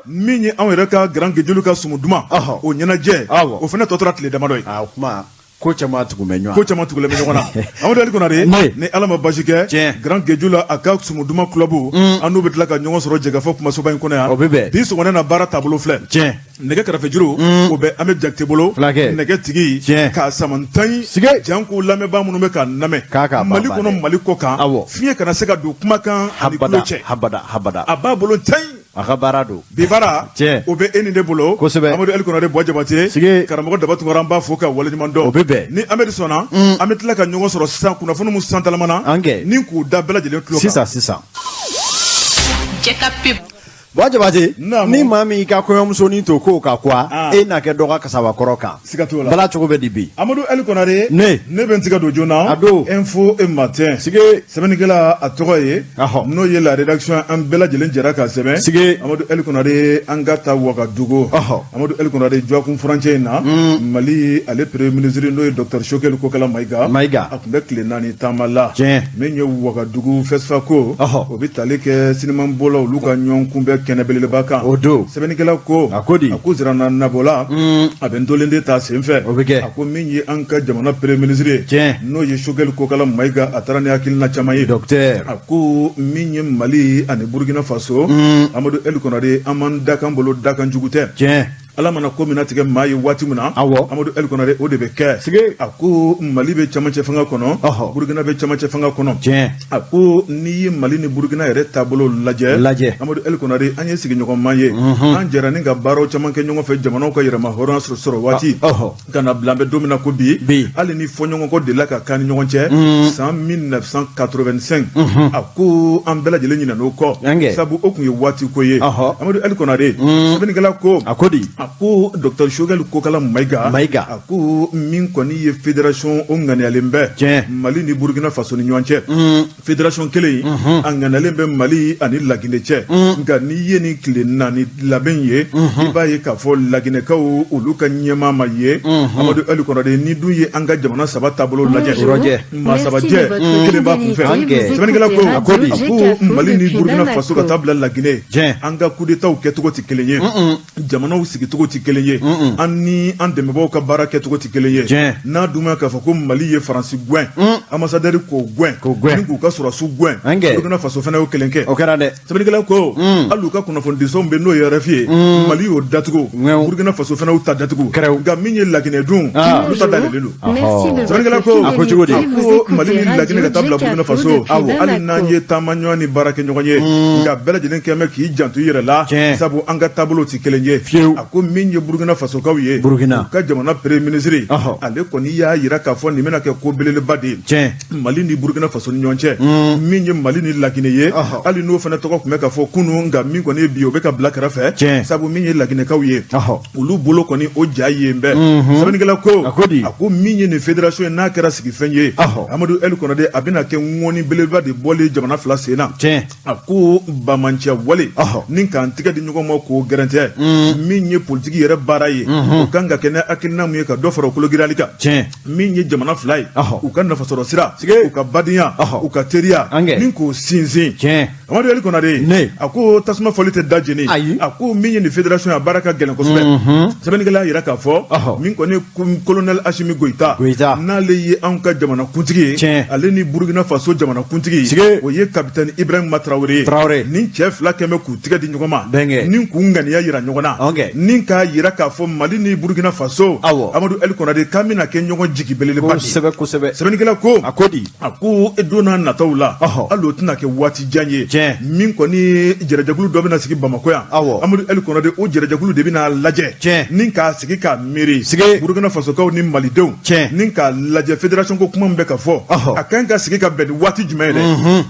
Min ye anw yɛrɛ ka Grand Guédiol ka sumu duman o ɲɛnajɛ, o fana tɔ tora tile damadɔ ye. O kuma ko caman tugu bɛ ɲɔgɔn ko caman tugulen bɛ ɲɔgɔn na. Amadu Ali Konare, ni Ala ma basi kɛ, Grand Guédiol a ka sumu duman club, an n'u bɛ tila ka ɲɔgɔn sɔrɔ jɛkafɔ kumasoba in kɔnɔ yan. O bɛ bɛn. Bi sɔgɔmada na baara taabolo filɛ. Nɛgɛ kɛrɛfɛjuru o bɛ Amɛdi Jakite bolo, nɛgɛ tigi k'a samantan janko lamɛnbaa minnu bɛ k'a lamɛn Mali kɔnɔ, Mali kɔ kan, fiɲɛ kana se ka don kumakan ani tulo cɛ, a b'a bolo tan. A ka baara don. Bi baara o bɛ e ni ne bolo. Kosɛbɛ. Amadu Ali Konare Buwa Jabate. Sigi. Karamɔgɔ Daba Tunkara, an b'a fo ka waleɲuman dɔn. O bɛ bɛn. Ni Amɛdi sɔnna, an bɛ tila ka ɲɔgɔn sɔrɔ sisan kunnafoni min santalamana. An kɛ. Ni k'u da bɛɛ lajɛlen tulo kan. Sisan sisan. Jɛ ka pub. Buwa Jabate. Naamu. Ni maa min y'i ka kɔɲɔmusonin to k'o ka kuwa, Ah. e na kɛ dɔ ka kasabakɔrɔ kan. Siga t'o la. Bala cogo bɛ di bi? Amadu Ali Konare. Ne. Ne bɛ n tigɛ don joona. A don. Info et Matin. Sigi. Sɛbɛnnikɛla a tɔgɔ ye. Ahɔ. N'o ye la rédaction, an bɛɛ lajɛlen jɛra k'a sɛbɛn. Sigi. Amadu Ali Konare, an ka taa Wagadugu. Ɔhɔ. Amadu Ali Konare, dɔgɔkun furancɛ in na. Mali ale premier ministre, n'o ye docteur Choguel Kokala Mayiga. Mayiga. A tun bɛ tile 4 taama la. Tiɲɛ. Min ye Wagadugu FESFACO. Ɔhɔ. O bɛ tali kɛ sinimanbɔlaw olu ka ɲɔgɔn kunbɛn kɛnɛ belebeleba kan. O don. Sɛbɛnnikɛla ko. A ko di? A ko Zirana nabɔla. A bɛ ntolen de ta sen fɛ. O bɛ kɛ. A ko min ye an ka jamana premier ministre ye. Tiɲɛ. N'o ye Choguel Kokala Mayiga, a taara ni hakilina caman ye. Docteur. A ko min ye Mali ani Burukina Faso. Amadu Ali Konare, an m'an dakan bolo, dakan jugu tɛ. Tiɲɛ. Ala mana ko min tigɛ maa ye waati min na, Awɔ. Amadu Ali Konare, o de bɛ kɛ. Sigi. A ko Mali bɛ camancɛ fanga kɔnɔ. Ɔhɔ. Burukina bɛ camancɛ fanga kɔnɔ. Tiɲɛ. A ko n'i ye Mali ni Burukina yɛrɛ taabolo lajɛ. Lajɛ. Amadu Ali Konare, an ye sigiɲɔgɔnma ye. An jɛra ni ka baaraw caman kɛ ɲɔgɔn fɛ jamanaw ka yɛrɛma hɔrɔnya sɔrɔ waati. Ɔhɔ. Ka na bila an bɛ don min na ko bi. Bi. Hali ni fɔɲɔgɔnkɔ delila ka k'an ni ɲɔgɔn cɛ. San 1985. A ko an bɛɛ lajɛlen ɲinɛn'o kɔ. Ɛnkɛ. Sabu o tun ye waati ko ye. Ɔhɔ. Amadu Ali Konare. Sɛbɛnnikɛla ko. A ko di? A ko docteur Choguel Kokala Mayiga. Mayiga. A ko min kɔni ye fédération, o ŋaniyalen bɛ. Tiɲɛ. Mali ni Burukina Faso ni ɲɔgɔn cɛ. Fédération kelen in, a ŋaniyalen bɛ Mali ani Laginɛ cɛ. Nka n'i ye nin tile 4 labɛn ye, i b'a ye k'a fɔ Laginɛkaw olu ka ɲɛmaa ma ye. Amadu Ali Konare, ni dun ye an ka jamana saba taabolo lajɛ. Rɔjɛ. Maa saba jɛ, kelen b'a kun fɛ. Anke. Sɛbɛnnikɛla ko. A ko di? A ko Mali ni Burukina Faso ka taa bila Laginɛ. Tiɲɛ. An ka coup d'état kɛcogo tɛ kelen ye. Jamanaw sigicogo tɛ kelen ye. An ni an dɛmɛbaaw ka baara kɛcogo tɛ kelen ye. Tiɲɛ. N'a dun ma k'a fɔ ko Mali ye Faransi gɛn, ambassadeur k'o gɛn, K'o gɛn. ni k'u ka sɔrɔdasiw gɛn, Anke. Burukina Faso fana y'o kelen kɛ. O kɛra dɛ. Sɛbɛnnikɛla ko hali u ka kunnafonidisow bɛ, n'o ye RFI ye, Mali y'o datugu, Ŋɛw. Burukina Faso fana y'u ta datugu. Kɛrɛw. Nka min ye Laginɛ dun, Ah. olu ta dayɛlɛlen don. Ɔhɔ. Sɛbɛnnikɛla ko A ko cogo di? A ko Mali ni Laginɛ ka taa bila Burukina Faso, hali n'an ye taama ɲɔgɔn ni baara kɛ ɲɔgɔn ye, nka bɛɛ lajɛlen kɛn bɛ k'i janto i yɛrɛ la, Tiɲɛ. sabu an ka taabolo tɛ kelen ye. Fiyewu. A ko min ye Burukina Fasokaw ye, Burukina. u ka jamana premier ministre, Ɔhɔ. ale kɔni y'a jira k'a fɔ nin bɛna kɛ ko belebeleba de ye. Tiɲɛ. Mali ni Burukina Faso ni ɲɔgɔn cɛ, min ye Mali ni Laginɛ ye, Ɔhɔ. hali n'o fana tɔgɔ tun bɛ ka fɔ kunun, nka min kɔni ye bi, o bɛ ka bila kɛrɛfɛ, Tiɲɛ. sabu min ye Laginɛkaw ye, Ɔhɔ. olu bolo kɔni o ja yen bɛɛ. Sɛbɛnnikɛla ko A ko di? A ko min ye nin fédération ye, n'a kɛra sigifɛn ye, Ɔhɔ. Amadu Ali Konare, a bɛna kɛ ŋɔni belebeleba de bɔlen jamana fila sen na. Tiɲɛ. A ko bamanciya wale Ɔhɔ. ni k'an tigɛ di ɲɔgɔn ma k'o gɛrɛntɛ, min ye politiki yɛrɛ baara ye, o kan ka kɛ ni hakilina mun ye ka dɔ fara o kologirali kan. Tiɲɛ. Min ye jamana fila ye, Ɔhɔ. u ka nafasɔrɔ sira, Sigi. u ka badenya, Ɔhɔ. u ka teriya, Ankɛ. ni k'o sinsin. Tiɲɛ. Amadu Ali Konare, Ne. a ko tasuma fɔli tɛ da jeni. Ayi. A ko min ye nin fédération ye, a baara ka gɛlɛn kosɛbɛ. Sɛbɛnnikɛla y'a jira k'a fɔ Ɔhɔ. min kɔni ye colonel Asimi Goyita, Goyita. n'ale ye anw ka jamana kuntigi ye, Tiɲɛ. ale ni Burukina Faso jamana kuntigi, Sigi. o ye capitaine Ibrahim Traoré ye. Traoré. Nin cɛ fila kɛn bɛ k'u tigɛ di ɲɔgɔn ma, Bɛnkɛ. ni k'u ŋaniya jira ɲɔgɔn na, Ɔnkɛ. ni k'a jira k'a fɔ Mali ni Burukina Faso, Awɔ. Amadu Ali Konare, k'an bɛna kɛ ɲɔgɔn jigi belebeleba de ye. Kosɛbɛ kosɛbɛ. Sɛbɛnnikɛla ko A ko di? A ko don n'a nataw la, Ɔhɔ. hali o tɛna kɛ waati jan ye. Tiɲɛ. Min kɔni jɛrɛjɛkulu dɔ bɛna sigi Bamakɔ yan. Awɔ. Amadu Ali Konare, o jɛrɛjɛkulu de bɛna lajɛ. Tiɲɛ. Ni k'a sigi k'a miiri. Sigi. Burukina Fasokaw ni Malidenw. Tiɲɛ. Ni k'a lajɛ fédération ko kuma min bɛ ka fɔ. Ɔhɔ. A kan ka sigi ka bɛn ni waati jumɛn ye dɛ?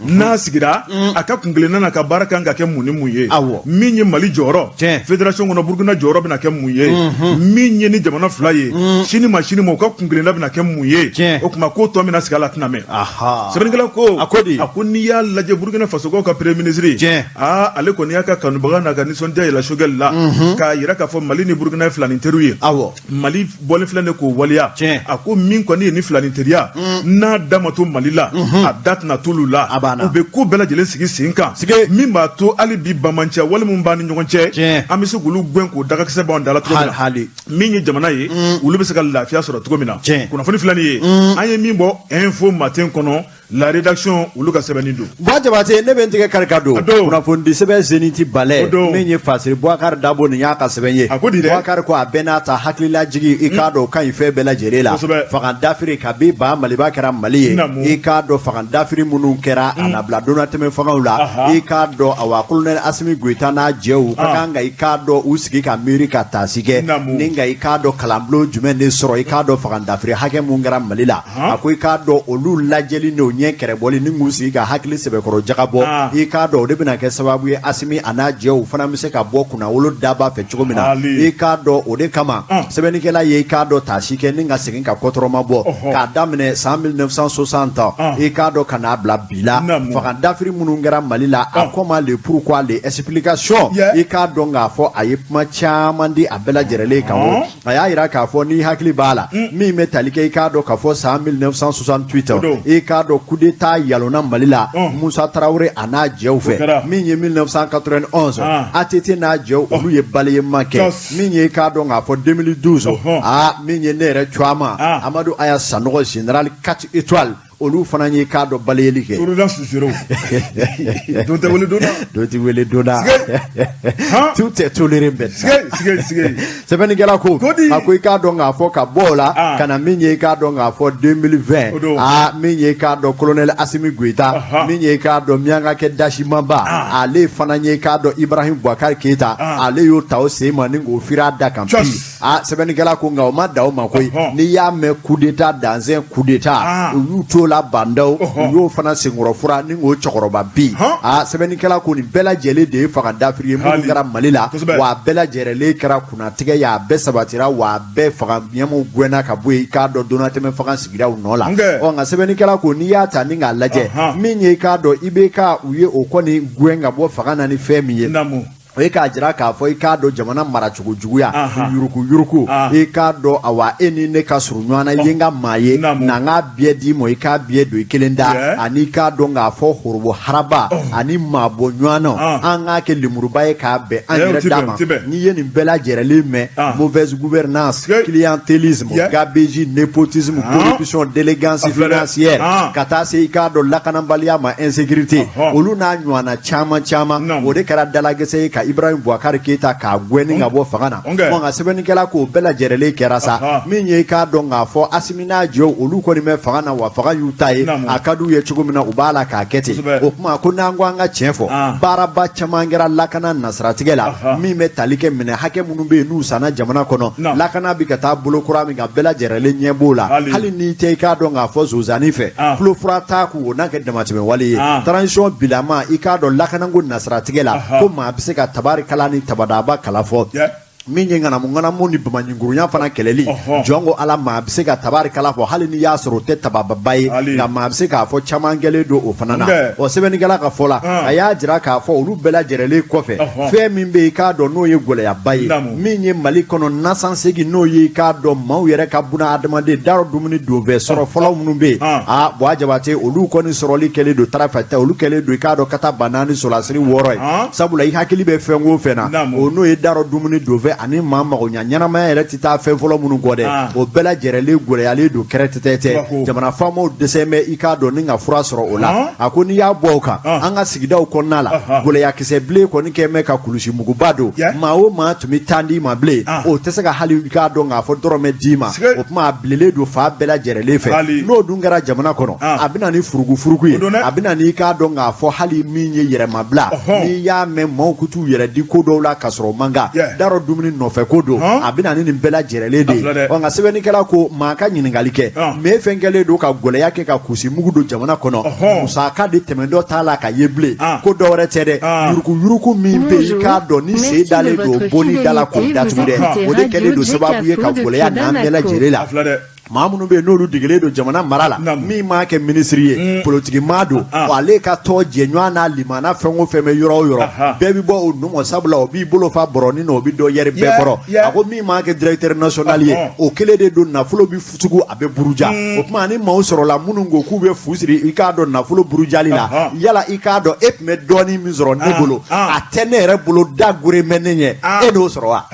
N'a sigira, a ka kunkelenna n'a ka baara kan ka kɛ mun ni mun ye? Awɔ. Min ye Mali jɔyɔrɔ Tiɲɛ. fédération kɔnɔ, Burukina jɔyɔrɔ bɛna kɛ mun ye? Min ye ni jamana fila ye, sini ma sini ma, u ka kunkelenna bɛna kɛ mun ye? Tiɲɛ. O tuma ko tɔ bɛna sigi a la, tɛna mɛn. Aha. Sɛbɛnnikɛla ko A ko di? A ko n'i y'a lajɛ, Burukina Fasokaw ka premier ministre, Tiɲɛ. aa, ale kɔni y'a ka kanubaga n'a ka nisɔndiya yira Choguel la, k'a yira k'a fɔ Mali ni Burukina ye filanin teriw ye. Awɔ. Mali bɔlen filɛ nin k'o waleya. Tiɲɛ. A ko min kɔni ye ni filanin teriya, n'a da ma to Mali la, a da tɛna t'olu la. Abada. U bɛ ko bɛɛ lajɛlen sigi sen kan min b'a to hali bi banbaanciya wale min b'an ni ɲɔgɔn cɛ, an bɛ se k'olu gɛn k'o dagakisɛ bɔ an da la cogo min na, min ye jamana ye, olu bɛ se ka lafiya sɔrɔ cogo min na. Kunnafoni filɛ nin ye, an ye min bɔ Info Matin kɔnɔ, La rédaction olu ka sɛbɛnni don. Buwa Jabate, ne bɛ n tigɛ kari ka don kunnafonidi sɛbɛn Zenith Balɛ, min ye Fasiri Bubakari Dabo, nin y'a ka sɛbɛn ye. A ko di dɛ? Bubakari ko a bɛɛ n'a ta, hakililajigi, i k'a dɔn o ka ɲi fɛn bɛɛ lajɛlen la. Fanga dafiri kabi ba Maliba kɛra Mali ye, i k'a dɔn fanga dafiri minnu kɛra a na bila donnatɛmɛ fangaw la, i k'a dɔn awa colonel Asimi Goyita n'a jɛw ka kan ka i k'a dɔn u sigi ka miiri ka taasi kɛ ni nka i k'a dɔn kalanbulon jumɛn de sɔrɔ, i k'a dɔn fanga dafiri hakɛ mun kɛra Mali la. A ko i k'a dɔn olu lajɛli n'o ɲɛ kɛrɛbɔli ni k'u sigi ka hakili sɛbɛkɔrɔ jagabɔ, i k'a dɔn o de bɛna kɛ sababu ye Asimi a n'a jɛw fana bɛ se ka bɔ kunnawolo daba fɛ cogo min na. I k'a dɔn o de kama sɛbɛnnikɛla ye i k'a dɔn taasi kɛ ni ka segin ka kɔtɔrɔma bɔ k'a daminɛ san 1960, i k'a dɔn ka n'a bila bi la, fanga dafiri minnu kɛra Mali la, a comment, le pourquoi, les explications, i k'a dɔn k'a fɔ a ye kuma caman di a bɛɛ lajɛlen kan. A y'a jira k'a fɔ n'i hakili b'a la, min bɛ tali kɛ i k'a dɔn k'a fɔ san 1968, i k'a dɔn coup d'état yalonna Mali la Musa Tarawele a n'a jɛw fɛ. Min ye 1991, ATT n'a jɛw olu ye balayement kɛ. Min ye i k'a dɔn k'a fɔ 2012, aa min ye ne yɛrɛ Cuama Amadu Aya Sanɔgɔ, général 4 étoiles, olu fana ye k'a dɔn balayeli kɛ. Tourula susuro. Don tɛ wele donna. Don tɛ wele donna. Tout est toléré maintenant. Sige sige sige. Sɛbɛnnikɛla ko a ko i k'a dɔn k'a fɔ ka bɔ o la ah. ka na min ye i k'a dɔn k'a fɔ 2020, aa min ye i k'a dɔn colonel Asimi Goyita, min ye i k'a dɔn miyankakɛ dasimanba, ah. ale fana ye i k'a dɔn Ibrahim Boubacar Keita, ah. ale y'o ta o sen ma ni k'o firi a da kan pi. Aa sɛbɛnnikɛla ko nka o ma dan o ma koyi, n'i y'a mɛn coup d'état dans un coup d'état, u y'u t'o la Bah N'Daw, u y'o fana senkɔrɔ fura ni k'o cɛkɔrɔba bin. Aa sɛbɛnnikɛla ko nin bɛɛ lajɛlen de ye fanga dafiri ye minnu kɛra Mali la, wa a bɛɛ lajɛlen kɛra kunnatigɛ ye, a bɛɛ sabatira, wa a bɛɛ fanga ɲɛmaaw gɛnna ka bɔ yen, i k'a dɔn donnatɛmɛ fanga sigira u nɔ la. Ɔ nka sɛbɛnnikɛla ko n'i y'a ta ni k'a lajɛ, min ye i k'a dɔn IBK, u ye o kɔni gɛn ka bɔ fanga na ni fɛn min ye, o ye k'a jira k'a fɔ i k'a dɔn jamana maracogo juguya, yuruku yuruku, i k'a dɔn awa e ni ne ka surun ɲɔgɔn na, i ye n ka maa ye, na n ka biyɛ d'i ma, i k'a biyɛ don i kelen da, ani i k'a dɔn k'a fɔ horobo haraba ani maabɔ ɲɔgɔn na, an k'a kɛ lemuruba ye k'a bɛn an yɛrɛ da ma. N'i ye nin bɛɛ lajɛlen mɛn, mauvaise gouvernance, clientélisme, gabegie, népotisme, corruption, délinquance financière, ka taa se i k'a dɔn lakanabaliya ma, insécurité, olu n'a ɲɔgɔnna caman caman, o de kɛra dalagɛsɛ ye ka Ibrahim Boubacar Keita k'a gɛn ka bɔ fanga na. Bon nka sɛbɛnnikɛla k'o bɛɛ lajɛlen kɛra sa, min ye i k'a dɔn k'a fɔ Asimi n'a jɛw olu kɔni bɛ fanga na, wa fanga y'u ta ye, a ka d'u ye cogo min na u b'a la k'a kɛ ten. O tuma ko n'an ko an ka tiɲɛ fɔ, baaraba caman kɛra lakana nasiratigɛ la, min bɛ tali kɛ minɛn hakɛ minnu bɛ yen n'u sanna jamana kɔnɔ, lakana bɛ ka taa bolo kura min kan, bɛɛ lajɛlen ɲɛ b'o la. Hali n'i tɛ i k'a dɔn k'a fɔ sonsannin fɛ, tulo fura t'a kun, o n'a kɛ damatɛmɛ wale ye. Transition bilama, i k'a dɔn lakanako nasiratigɛ la, ko maa bɛ se ka tabarikala ni tabadaba kala fɔ. Min ye ŋanamu ŋanamu ni bamaɲinkurunya fana kɛlɛli, jɔn ko Ala, maa bɛ se ka tabarikala fɔ hali n'i y'a sɔrɔ o tɛ tabababa ye, nka maa bɛ se k'a fɔ caman kɛlen don o fana na. Ɔ sɛbɛnnikɛla ka fɔ la, a y'a jira k'a fɔ olu bɛɛ lajɛlen kɔfɛ, fɛn min bɛ yen i k'a dɔn n'o ye gɛlɛyaba ye, min ye Mali kɔnɔ nasansegin, n'o ye i k'a dɔn maaw yɛrɛ ka buna adamaden darɔ dumuni donfɛn sɔrɔ fɔlɔ minnu bɛ yen, aa Buwa Jabate, olu kɔni sɔrɔli kɛlen don tarafa tɛ, olu kɛlen don i k'a dɔn kata ba naani solasiri wɔɔrɔ ye. Sabula i hakili bɛ fɛn o fɛn na, o n'o ye darɔ dumuni donfɛn ani maa magoɲa ɲɛnamaya yɛrɛ tɛ taa fɛn fɔlɔ minnu kɔ dɛ, o bɛɛ lajɛlen gɛlɛyalen don kɛrɛtɛtɛ. Jamana faamaw dɛsɛ bɛ i k'a dɔn ni ka fura sɔrɔ o la. A ko n'i y'a bɔ o kan, an ka sigidaw kɔnɔna la, gɛlɛyakisɛ bilen kɔni kɛlen bɛ ka kulusi muguba don. Maa o maa tun bɛ tan d'i ma bilen, o tɛ se ka hali i k'a dɔn k'a fɔ dɔrɔmɛ d'i ma. O tuma a bilenlen don fan bɛɛ lajɛlen fɛ. N'o dun kɛra jamana kɔnɔ, a bɛ na ni furugufurugu ye, a bɛ na ni i k'a dɔn k'a fɔ hali min ye yɛrɛmabila. N'i y'a mɛn maaw ko t'u yɛrɛ di ko dɔw la ka sɔrɔ o man kan, darɔ dumuni nɔfɛ ko don, a bɛ na ni nin bɛɛ lajɛlen de ye. Ɔ nka sɛbɛnnikɛla ko maa ka ɲininkali kɛ, mais fɛn kɛlen don ka gɛlɛya kɛ ka kusi mugu don jamana kɔnɔ, musaka de tɛmɛntɔ t'a la ka ye bilen, ko dɔ wɛrɛ tɛ dɛ, yuruguyurugu min bɛ yen i k'a dɔn ni sen dalen don bonni da la k'o datugu dɛ, o de kɛlen don sababu ye ka gɛlɛya n'an bɛɛ lajɛlen la. Maa minnu bɛ yen n'olu degelen don jamana mara la, min m'a kɛ minisiri ye, politiki maa don, wa ale ka tɔn jɛɲɔgɔn n'a limana fɛn o fɛn bɛ yɔrɔ o yɔrɔ, bɛɛ bɛ bɔ o nɔgɔ, sabula o b'i bolo fa bɔrɔnin na, o bɛ dɔ yɛrɛ bɛɛ kɔrɔ. A ko min m'a kɛ directeur national ye, o kelen de don, nafolo bɛ fusugu, a bɛ buruja. O tuma ni maaw sɔrɔla minnu ko k'u bɛ fu siri i k'a dɔn nafolo burujali la, yala i k'a dɔn e tun bɛ dɔɔnin min sɔrɔ ne bolo, a tɛ ne yɛrɛ bolo, da gore bɛ ne ɲɛ, e n'o sɔrɔ wa?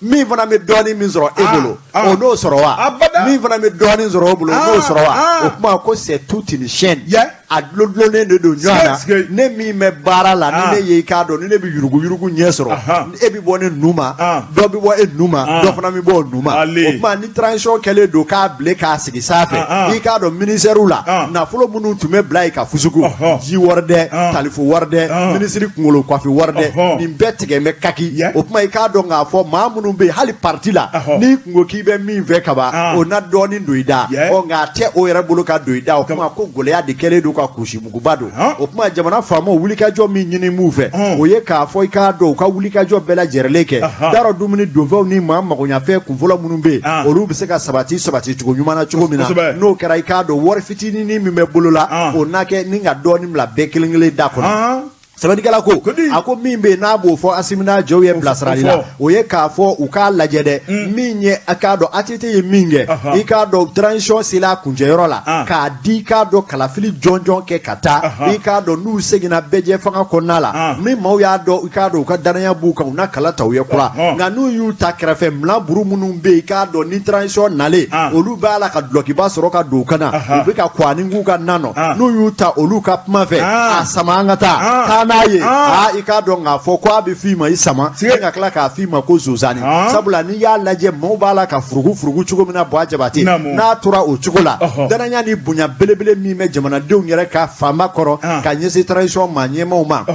Min fana bɛ dɔɔnin min sɔrɔ e bolo, o n'o sɔrɔ wa? Min fana bɛ dɔɔnin sɔrɔ o bolo, o n'o sɔrɔ wa? O tuma ko c'est toute une chaîne, a dulondulonnen de don ɲɔgɔn na. Ne min bɛ baara la, ni ne ye i k'a dɔn ni ne bɛ yuruguyurugu ɲɛ sɔrɔ, e bɛ bɔ ne nu ma, dɔ bɛ bɔ e nu ma, dɔ fana bɛ bɔ o nu ma. O tuma ni transition kɛlen don k'a bilen k'a sigi sanfɛ, i k'a dɔn ministère la, nafolo minnu tun bɛ bila yen ka fusugu, ji wari dɛ, talifo wari dɛ, minisiri kunkolo coiffe wari dɛ, nin bɛɛ tigɛ bɛ kaki. O tuma i k'a dɔn k'a fɔ maa minnu bɛ yen hali parti la, n'i kun ko k'i bɛ min fɛ kaban, o na dɔɔnin don i da. Ɔ nka a tɛ o yɛrɛ bolo ka don i da. O tuma ko gɛlɛya de kɛlen don ka kusimuguba don. O tuma jamana faamaw, wulikajɔ min ɲini b'u fɛ, o ye k'a fɔ i k'a dɔn u ka wulikajɔ bɛɛ lajɛrɛlen kɛ darɔ dumuni donfɛnw ni maa magoɲafɛn kunfɔlɔ minnu bɛ yen, olu bɛ se ka sabati sabati cogo ɲuman na cogo min na. N'o kɛra, i k'a dɔn wari fitinin min bɛ bolo la, o na kɛ ni ka dɔɔnin bila bɛɛ kelen kelen da kɔnɔ. Sɛbɛnnikɛla ko, a ko min bɛ yen n'a b'o fɔ Asimi n'a jɔw ye bilasirali la, o ye k'a fɔ u k'a lajɛ dɛ, min ye a k'a dɔn ATT ye min kɛ, i k'a dɔn transition sera a kuncɛyɔrɔ la, k'a di i k'a dɔn kalafili jɔnjɔn kɛ ka taa, i k'a dɔn n'u seginna bɛɛjɛ fanga kɔnɔna la, min maaw y'a dɔn i k'a dɔn u ka danaya b'u kan, u na kala ta u ye kura. Nka n'u y'u ta kɛrɛfɛ minɛn buru minnu bɛ yen, i k'a dɔn ni transition nalen, olu b'a la ka dulɔkiba sɔrɔ ka don u kan na, u bɛ ka kɔni k'u ka na nɔ, n'u y'u ta olu ka kuma fɛ, a sama an ka taa taa n'a ye, aa i k'a dɔn k'a fɔ ko a bɛ f'i ma i sama, ka tila k'a f'i ma ko zozani. Sabula n'i y'a lajɛ, maaw b'a la ka furugu furugu cogo min na, Buwa Jabate, n'a tora o cogo la, danaya ni bonya belebele min bɛ jamanadenw yɛrɛ ka fanba kɔrɔ ka ɲɛsin transition maa ɲɛmaaw ma,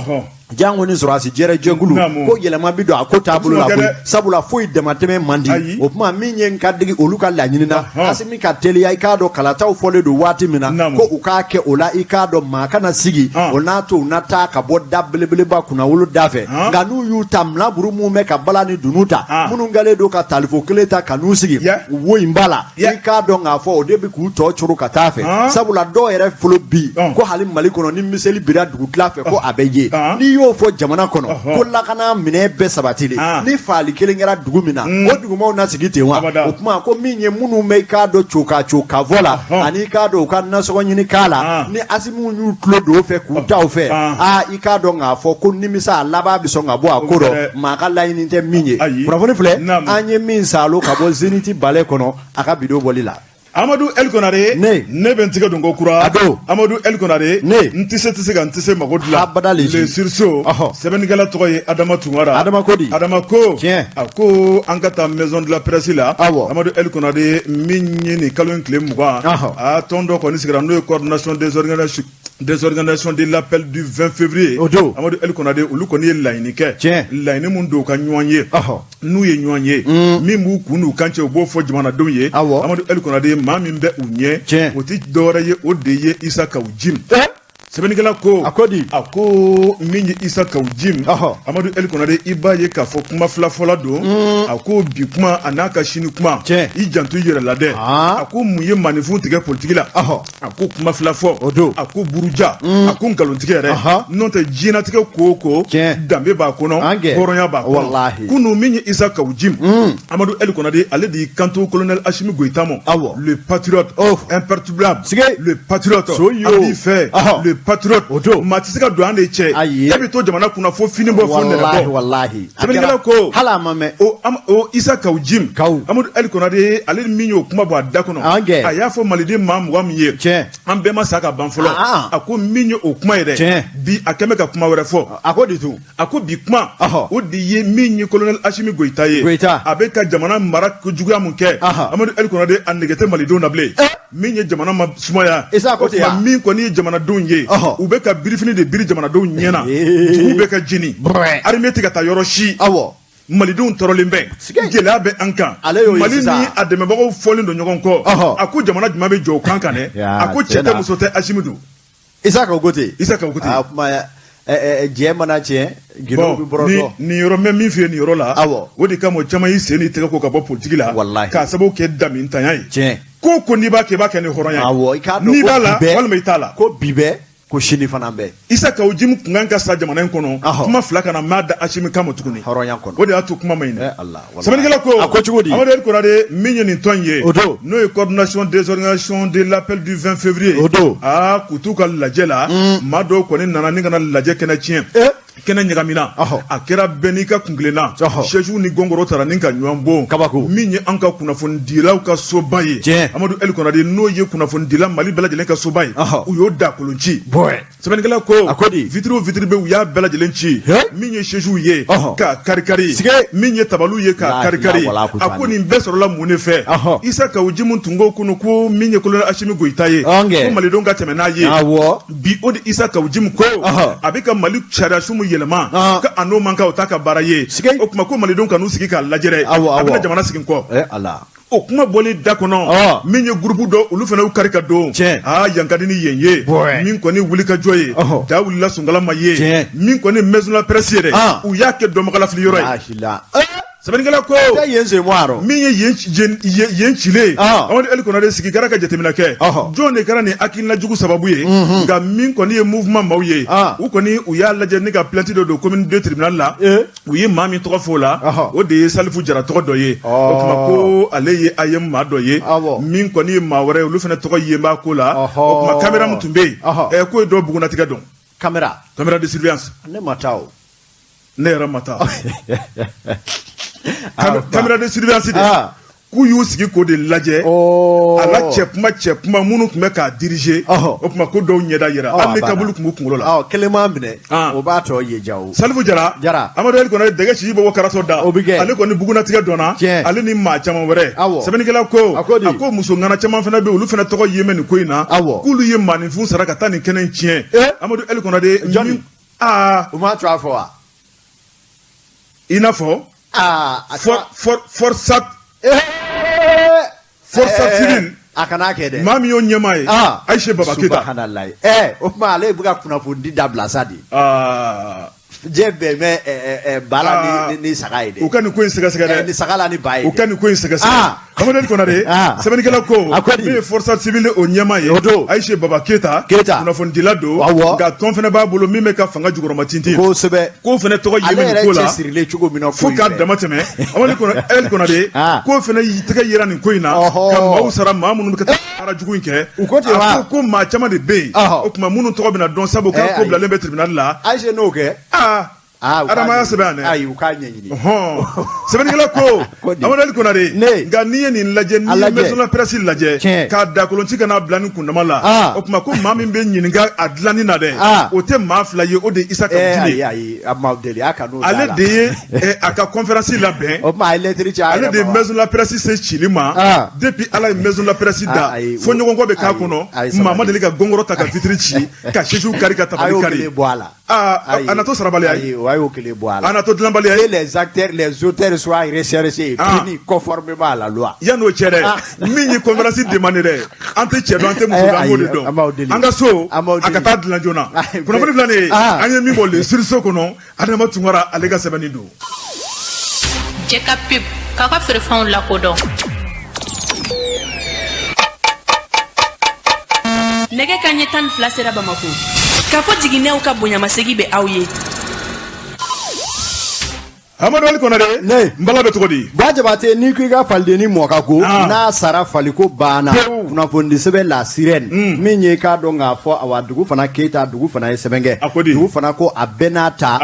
jango ni sɔrɔdasi jɛrɛ jɛkulu, ko yɛlɛma bɛ don a ko taabolo la koyi, sabula foyi damatɛmɛ man di. O tuma min ye n ka digi olu ka laɲini na, Asimi ka teliya, i k'a dɔn kalataw fɔlen don waati min na, ko u k'a kɛ o la, i k'a dɔn maa kana sigi o n'a to u na taa ka bɔ da belebeleba kunnawolo da fɛ. Nka n'u y'u ta minɛnburu minnu bɛ ka bala ni dunun ta, minnu kɛlen don ka talifo kelen ta ka n'u sigi wo in ba la, i k'a dɔn k'a fɔ o de bɛ k'u tɔ coro ka taa fɛ. Sabula dɔw yɛrɛ fɔlɔ bi ko hali Mali kɔnɔ, ni miseli bira dugutila fɛ, ko a bɛ ye. N'i y'o fɔ jamana kɔnɔ ko lakana minɛn bɛɛ sabatilen, ni faali kelen kɛra dugu min na, o dugumaw na sigi ten wa? O tuma ko min ye minnu bɛ i k'a dɔn co ka co ka fɔ la, ani i k'a dɔn u ka nasɔngɔ ɲini k'a la, ni Asimiw y'u tulo don o fɛ k'u ta o fɛ, aa i k'a dɔn k'a fɔ ko nimisa a laban bɛ sɔn ka bɔ a ko dɔ, maa ka laɲini tɛ min ye. Kunnafoni filɛ an ye min saalo ka bɔ Zenith balɛ kɔnɔ a ka bidon bɔli la. Amadu El Konare, ne bɛ n tigɛ don ko kura. A don. Amadu El Konare, ne n tɛ se tɛ se ka n tɛ se mako dilan. Abada le Le sursaut. Sɛbɛnnikɛla tɔgɔ ye Adama Tunkara. Adama ko di? Adama ko. Tiɲɛ. A ko an ka taa maison de la presse la. Awɔ. Amadu El Konare, min ye nin kalo in tile 20. A tɔn dɔ kɔni sigira, n'o ye coordination des organisations des organisations de l'appel du 20 février. O don. Amadu El Konare, olu kɔni ye laɲini kɛ. Tiɲɛ. Laɲini mun don u ka ɲɔgɔn ye. N'u ye ɲɔgɔn ye, min b'u kun n'u kan cɛ, u b'o fɔ jamanadenw ye. Amadu El Konare, maa min bɛ u ɲɛ, o tɛ dɔwɛrɛ ye, o de ye Isa Kawu Jim. Sɛbɛnnikɛla ko, a ko di? A ko min ye Isa Kawu Jim, Amadu El Konare, i b'a ye k'a fɔ kuma fila fɔla don. A ko bi kuma a n'a ka sini kuma, i janto i yɛrɛ la dɛ. A ko mun ye maaninfin tigɛ politiki la? A ko kuma fila fɔ, o don. A ko buruja, a ko nkalontigɛ yɛrɛ. N'o tɛ diɲɛnatigɛ ko o ko, danbe b'a kɔnɔ, hɔrɔnya b'a kɔnɔ. Kunun, min ye Isa Kawu Jim, Amadu El Konare, ale de y'i kanto colonel Asimi Goyita ma, le patriote imperturbable, le patriote, an b'i fɛ, le patriote, o don, maa tɛ se ka don an de cɛ, e bɛ to jamana kunna fo fini bɔ fo nɛnɛ bɔ. Sɛbɛnnikɛla ko, hali a ma mɛn, o Isa Kawu Jim, Amadu El Konare, ale min y'o kuma bɔ a da kɔnɔ, a y'a fɔ maliden maa 20 min ye, an bɛɛ ma sa ka ban fɔlɔ. A ko min ye o kuma ye dɛ, bi a kɛlen bɛ ka kuma wɛrɛ fɔ. A ko di tun? A ko bi kuma, o de ye min ye colonel Asimi Goyita ye, a bɛ ka jamana mara kojuguya mun kɛ, Amadu El Konare, a nege tɛ malidenw na bilen. Min ye jamana ma sumaya, min kɔni ye jamanadenw ye, u bɛ ka birifini de biri jamanadenw ɲɛ na, dugu bɛ ka jeni, armée tɛ ka taa yɔrɔ si, malidenw tɔɔrɔlen bɛ, gɛlɛya bɛ an kan, Mali ni a dɛmɛbagaw fɔlen don ɲɔgɔn kɔ. A ko jamana jumɛn bɛ jɔ o kan kan dɛ? A ko cɛ tɛ, muso tɛ, Asimi don. Isa Kawu ko ten. Isa Kawu ko ten. A kuma jɛ mana tiɲɛ, gindow bɛ bɔrɔtɔ. Nin yɔrɔ bɛ min f'i ye nin yɔrɔ la, o de kama caman y'i sen n'i tɛgɛ ko ka bɔ politiki la, k'a sababu kɛ damintanya ye. Tiɲɛ. Ko n'i b'a kɛ, i b'a kɛ ni hɔrɔnya ye. Awɔ, i k'a dɔn n'i b'a la walima i t'a la. Ko bi bɛɛ, ko sini fana bɛɛ. Issa Kaou Djim kun kan ka sa jamana in kɔnɔ. Kuma fila kana maa da Assimi kama tuguni. Hɔrɔnya kɔnɔ. O de y'a to kuma ma ɲi. Sɛbɛnnikɛla ko. A ko cogo di? Amadu El Konare min ye nin tɔn ye. O don. N'o ye coordination des organisations de l'appel du 20 février. O don. Aa, k'u t'u ka lajɛ la. Maa dɔw kɔni nana ni ka na lajɛ kɛnɛ tiɲɛ. Kɛnɛ ɲagamina. A kɛra bɛɛ n'i ka kunkilenna. Siège ni gɔngɔrɔ taara ni ka ɲɔgɔn bon. Kabako. Min ye an ka kunnafonidilaw ka soba ye. Tiɲɛ. Amadu El Konare n'o ye kunnafonidila Mali bɛɛ lajɛlen ka soba ye. U y'o da kolon ci. Sɛbɛnnikɛla ko. A ko di? Vitre o vitre bɛ, u y'a bɛɛ lajɛlen ci. Min ye siège ye. K'a kari-kari. Min ye tabaliw ye, k'a kari-kari. A ko nin bɛɛ sɔrɔla mun de fɛ? Issa Kaou Djim tun ko kunun ko min ye colonel Assimi Goïta ye. Ko malidenw ka tɛmɛ n'a ye. Bi o de Issa Kaou Djim ko. A bɛ ka Mali sariya sun yɛlɛma. Ko a n'o man kan, o t'a ka baara ye. O tuma ko malidenw ka n'u sigi k'a lajɛ dɛ. A bɛna jamana sigi kɔ. O kuma bɔlen da kɔnɔ, min ye groupe dɔ, olu fana y'u kari ka don. Aa, yan ka di ni yen ye. Min kɔni wuli ka jɔ ye, da wulila sunkala ma ye. Min kɔni maison la presse ye dɛ, u y'a kɛ dɔnbagalafili yɔrɔ ye. Sɛbɛnnikɛla ko. Min ye yen cilen, Amadu El Konare sigi kɛra ka jateminɛ kɛ. Jɔn de kɛra nin hakilina jugu sababu ye? Nka min kɔni ye mouvement maaw ye, u kɔni u y'a lajɛ ni ka plainte dɔ don commune 2 tribunal la. U ye maa min tɔgɔ fɔ o la, o de ye Salifu Jara tɔgɔ dɔ ye. O tuma ko ale ye AEM maa dɔ ye. Min kɔni ye maa wɛrɛ ye, olu fana tɔgɔ yen b'a ko la. O tuma caméra min tun bɛ yen, k'o ye dɔ bugunnatigɛ dɔn. Caméra. Caméra de surveillance. Ne ma taa o. Ne yɛrɛ ma taa. Caméra de surveillance de. K'u y'u sigi k'o de lajɛ. A la cɛ kuma minnu tun bɛ k'a diriger. O tuma ko dɔw ɲɛda yira. Hali ni kabulu tun b'u kunkolo la. Kelen m'a minɛ. O b'a tɔ ye ja o. Salifu Jara. Amadu El Konare dɛgɛ sisi bɔ karatɔ da. O bɛ kɛ. Ale kɔni bugunnatigɛ dɔnna. Ale ni maa caman wɛrɛ. Sɛbɛnnikɛla ko. A ko di? A ko muso ŋana caman fana bɛ yen, olu fana tɔgɔ yen bɛ nin ko in na. K'olu ye maaninfin sara ka taa nin kɛnɛ in tiɲɛ. Amadu El Konare. Jɔnni? Aa. U m'a tɔgɔ fɔ wa? I n'a fɔ. Forsat. Força civile. A kana kɛ dɛ. Maa min y'o ɲɛmaa ye. Ayise Baba Keyita. Subahanallahi. O tuma ale bɛ ka kunnafoni dabila sa de. Diɲɛ bɛɛ bɛ ba la ni saga ye dɛ. U ka nin ko in sɛgɛsɛgɛ dɛ. Ni saga la ni ba ye. U ka nin ko in sɛgɛsɛgɛ. Amadu El Konare. Sɛbɛnnikɛla ko. Min ye Força civile o ɲɛmaa ye. O don. Ayise Baba Keyita. Kunnafonidila don. Nka tɔn fana b'a bolo min bɛ ka fanga jukɔrɔma tintin. Kosɛbɛ. K'o fana tɔgɔ ye nin ko la. Ale yɛrɛ cɛsirilen cogo min na. Fo k'a dama tɛmɛ. Amadu El Konare. K'o fana y'i tɛgɛ yera nin ko in na. Ka maaw sara, maa minnu bɛ ka taa baara jugu in kɛ. U ko ten wa? A ko maa caman de bɛ yen. O tuma minnu tɔgɔ bɛna dɔn sabu k'a ko bilalen bɛ tribunal la. Ayise n'o kɛ. Adamaya sɛbɛn yan dɛ. Ayi, u k'a ɲɛɲini. Sɛbɛnnikɛla ko. Amadu El Konare. Nka n'i ye nin lajɛ, n'i ye maison la presse lajɛ. K'a dakolonci ka n'a bila nin kundama la. O tuma ko maa min bɛ ɲininka a dilanni na dɛ. O tɛ maa fila ye, o de ye Issa Kaou Djim ye. Ayi, a ma deli a ka n'o. Ale de ye a ka conférence labɛn. O tuma a ye lettre ci a yɛrɛ ma. Ale de ye maison la presse se cili ma. Depuis Ala ye maison la presse da. Fo ɲɔgɔn kɔ bɛ k'a kɔnɔ. Maa ma deli ka gɔngɔrɔ ta ka vitre ci. Ka siège kari, ka tabali kari. A y'o kelen bɔ a la. A natɔ sarabaliya ye. O y'o kelen bɔ a la. A natɔ dilanbaliya ye. Que les acteurs, les auteurs soient recherchés et punis conformément à la loi. Yan'o cɛ dɛ, min ye conférence demandé dɛ, an tɛ cɛ dɔn, an tɛ muso dɔn, an b'o de dɔn. An ka so, a ka taa dilan joona. Kunnafoni filɛ nin ye, an ye min bɔ le sursaut kɔnɔ, Adama Tunkara ale ka sɛbɛnni don. Jɛka pub k'aw ka feerefɛnw lakodɔn. Nɛgɛ ka ɲɛ 12 sera Bamako. K'a fɔ jiginɛw ka bonyamasegi bɛ aw ye. Amadu El Konare. Ne. N bala bɛ cogo di? Ba Jabate, n'i ko i ka falidenni mɔ ka ko, n'a sara faliko banna. Kunnafonidi sɛbɛn La Sirène. Min ye k'a dɔn k'a fɔ awa dugu fana Keyita, dugu fana ye sɛbɛn kɛ. A ko di? Dugu fana ko a bɛɛ n'a ta.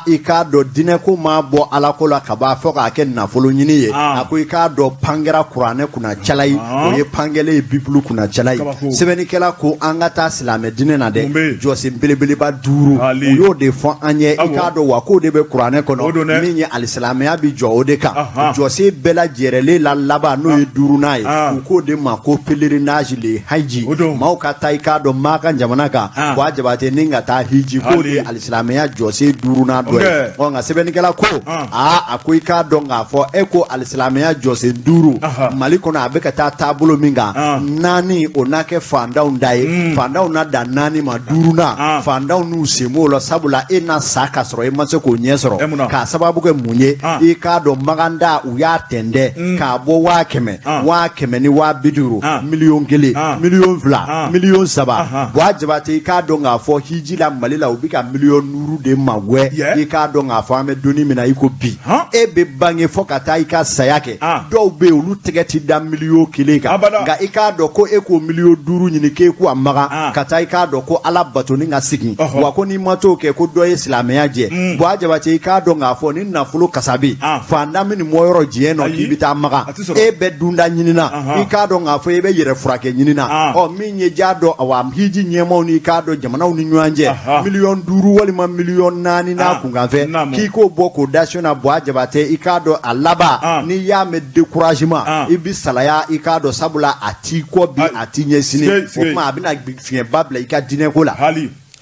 I k'a dɔn diinɛko ma bɔ Ala ko la ka ban fɔ k'a kɛ nafolo ɲini ye. A ko i k'a dɔn pankɛra kuranɛ kunna cala ye. O ye pankɛlen ye Bibulu kunna cala ye. Sɛbɛnnikɛla ko an ka taa silamɛ diinɛ na dɛ. Jɔsen belebeleba 5. U y'o de fɔ an ye. I k'a dɔn wa k'o de bɛ kuranɛ kɔnɔ. Min ye alisilamɛya bi jɔ o de kan. Jɔsen bɛɛ lajɛrɛlen la laban n'o ye 5nan ye. U k'o de ma ko pèlerinage le haji. Maaw ka taa i k'a dɔn Makan jamana kan. Wa Jabate ni ka taa hiji k'o de ye alisilamɛya jɔsen 5nan dɔ ye. Ɔ nka sɛbɛnnikɛla ko a ko i k'a dɔn k'a fɔ e ko alisilamɛya jɔsen 5 Mali kɔnɔ a bɛ ka taa taabolo min kan. 4 o n'a kɛ fantanw da ye. Fantanw na dan 4 ma 5nan. Fantanw n'u sen b'o la sabula e na sa k'a sɔrɔ e ma se k'o ɲɛ sɔrɔ. K'a sababu sababu kɛ mun ye i k'a dɔn maganda u y'a tɛntɛn k'a bɔ 100 000, 150 000, 1 miliyɔn, 2 miliyɔn, 3 miliyɔn. Buwa Jabate, i k'a dɔn k'a fɔ hiji la Mali la, u bɛ ka 5 miliyɔn de magɛn. I k'a dɔn k'a fɔ an bɛ donni min na i ko bi, e bɛ bange fo ka taa i ka saya kɛ, dɔw bɛ yen, olu tɛgɛ ti da 1 miliyɔn kan. Nka i k'a dɔn ko e k'o 5 miliyɔn ɲini k'e k'u a magan ka taa, i k'a dɔn ko Ala batoni ka segin wa, ko n'i ma t'o kɛ ko dɔ ye silamɛya jɛ. Buwa Jabate, i k'a dɔn k'a fɔ ni nafolo kasabi fantan min bɔ yɔrɔ diɲɛ nɔ k'i bɛ taa magan, e bɛ dunda ɲinina, i k'a dɔn k'a fɔ e bɛ yɛrɛ furakɛ ɲinina. Ɔ min ye ja dɔn, awa hiji ɲɛmaw ni i k'a dɔn jamanaw ni ɲɔgɔn cɛ, 5 miliyɔn walima 4 miliyɔn n'a kunkanfɛ, k'i k'o bɔ k'o da na. Buwa Jabate, i k'a dɔn a laban, n'i y'a mɛn découragement, i bɛ salaya. I k'a dɔn sabula a t'i kɔ bi, a t'i ɲɛ sini. O tuma a bɛna fiɲɛba bila i ka diinɛko la.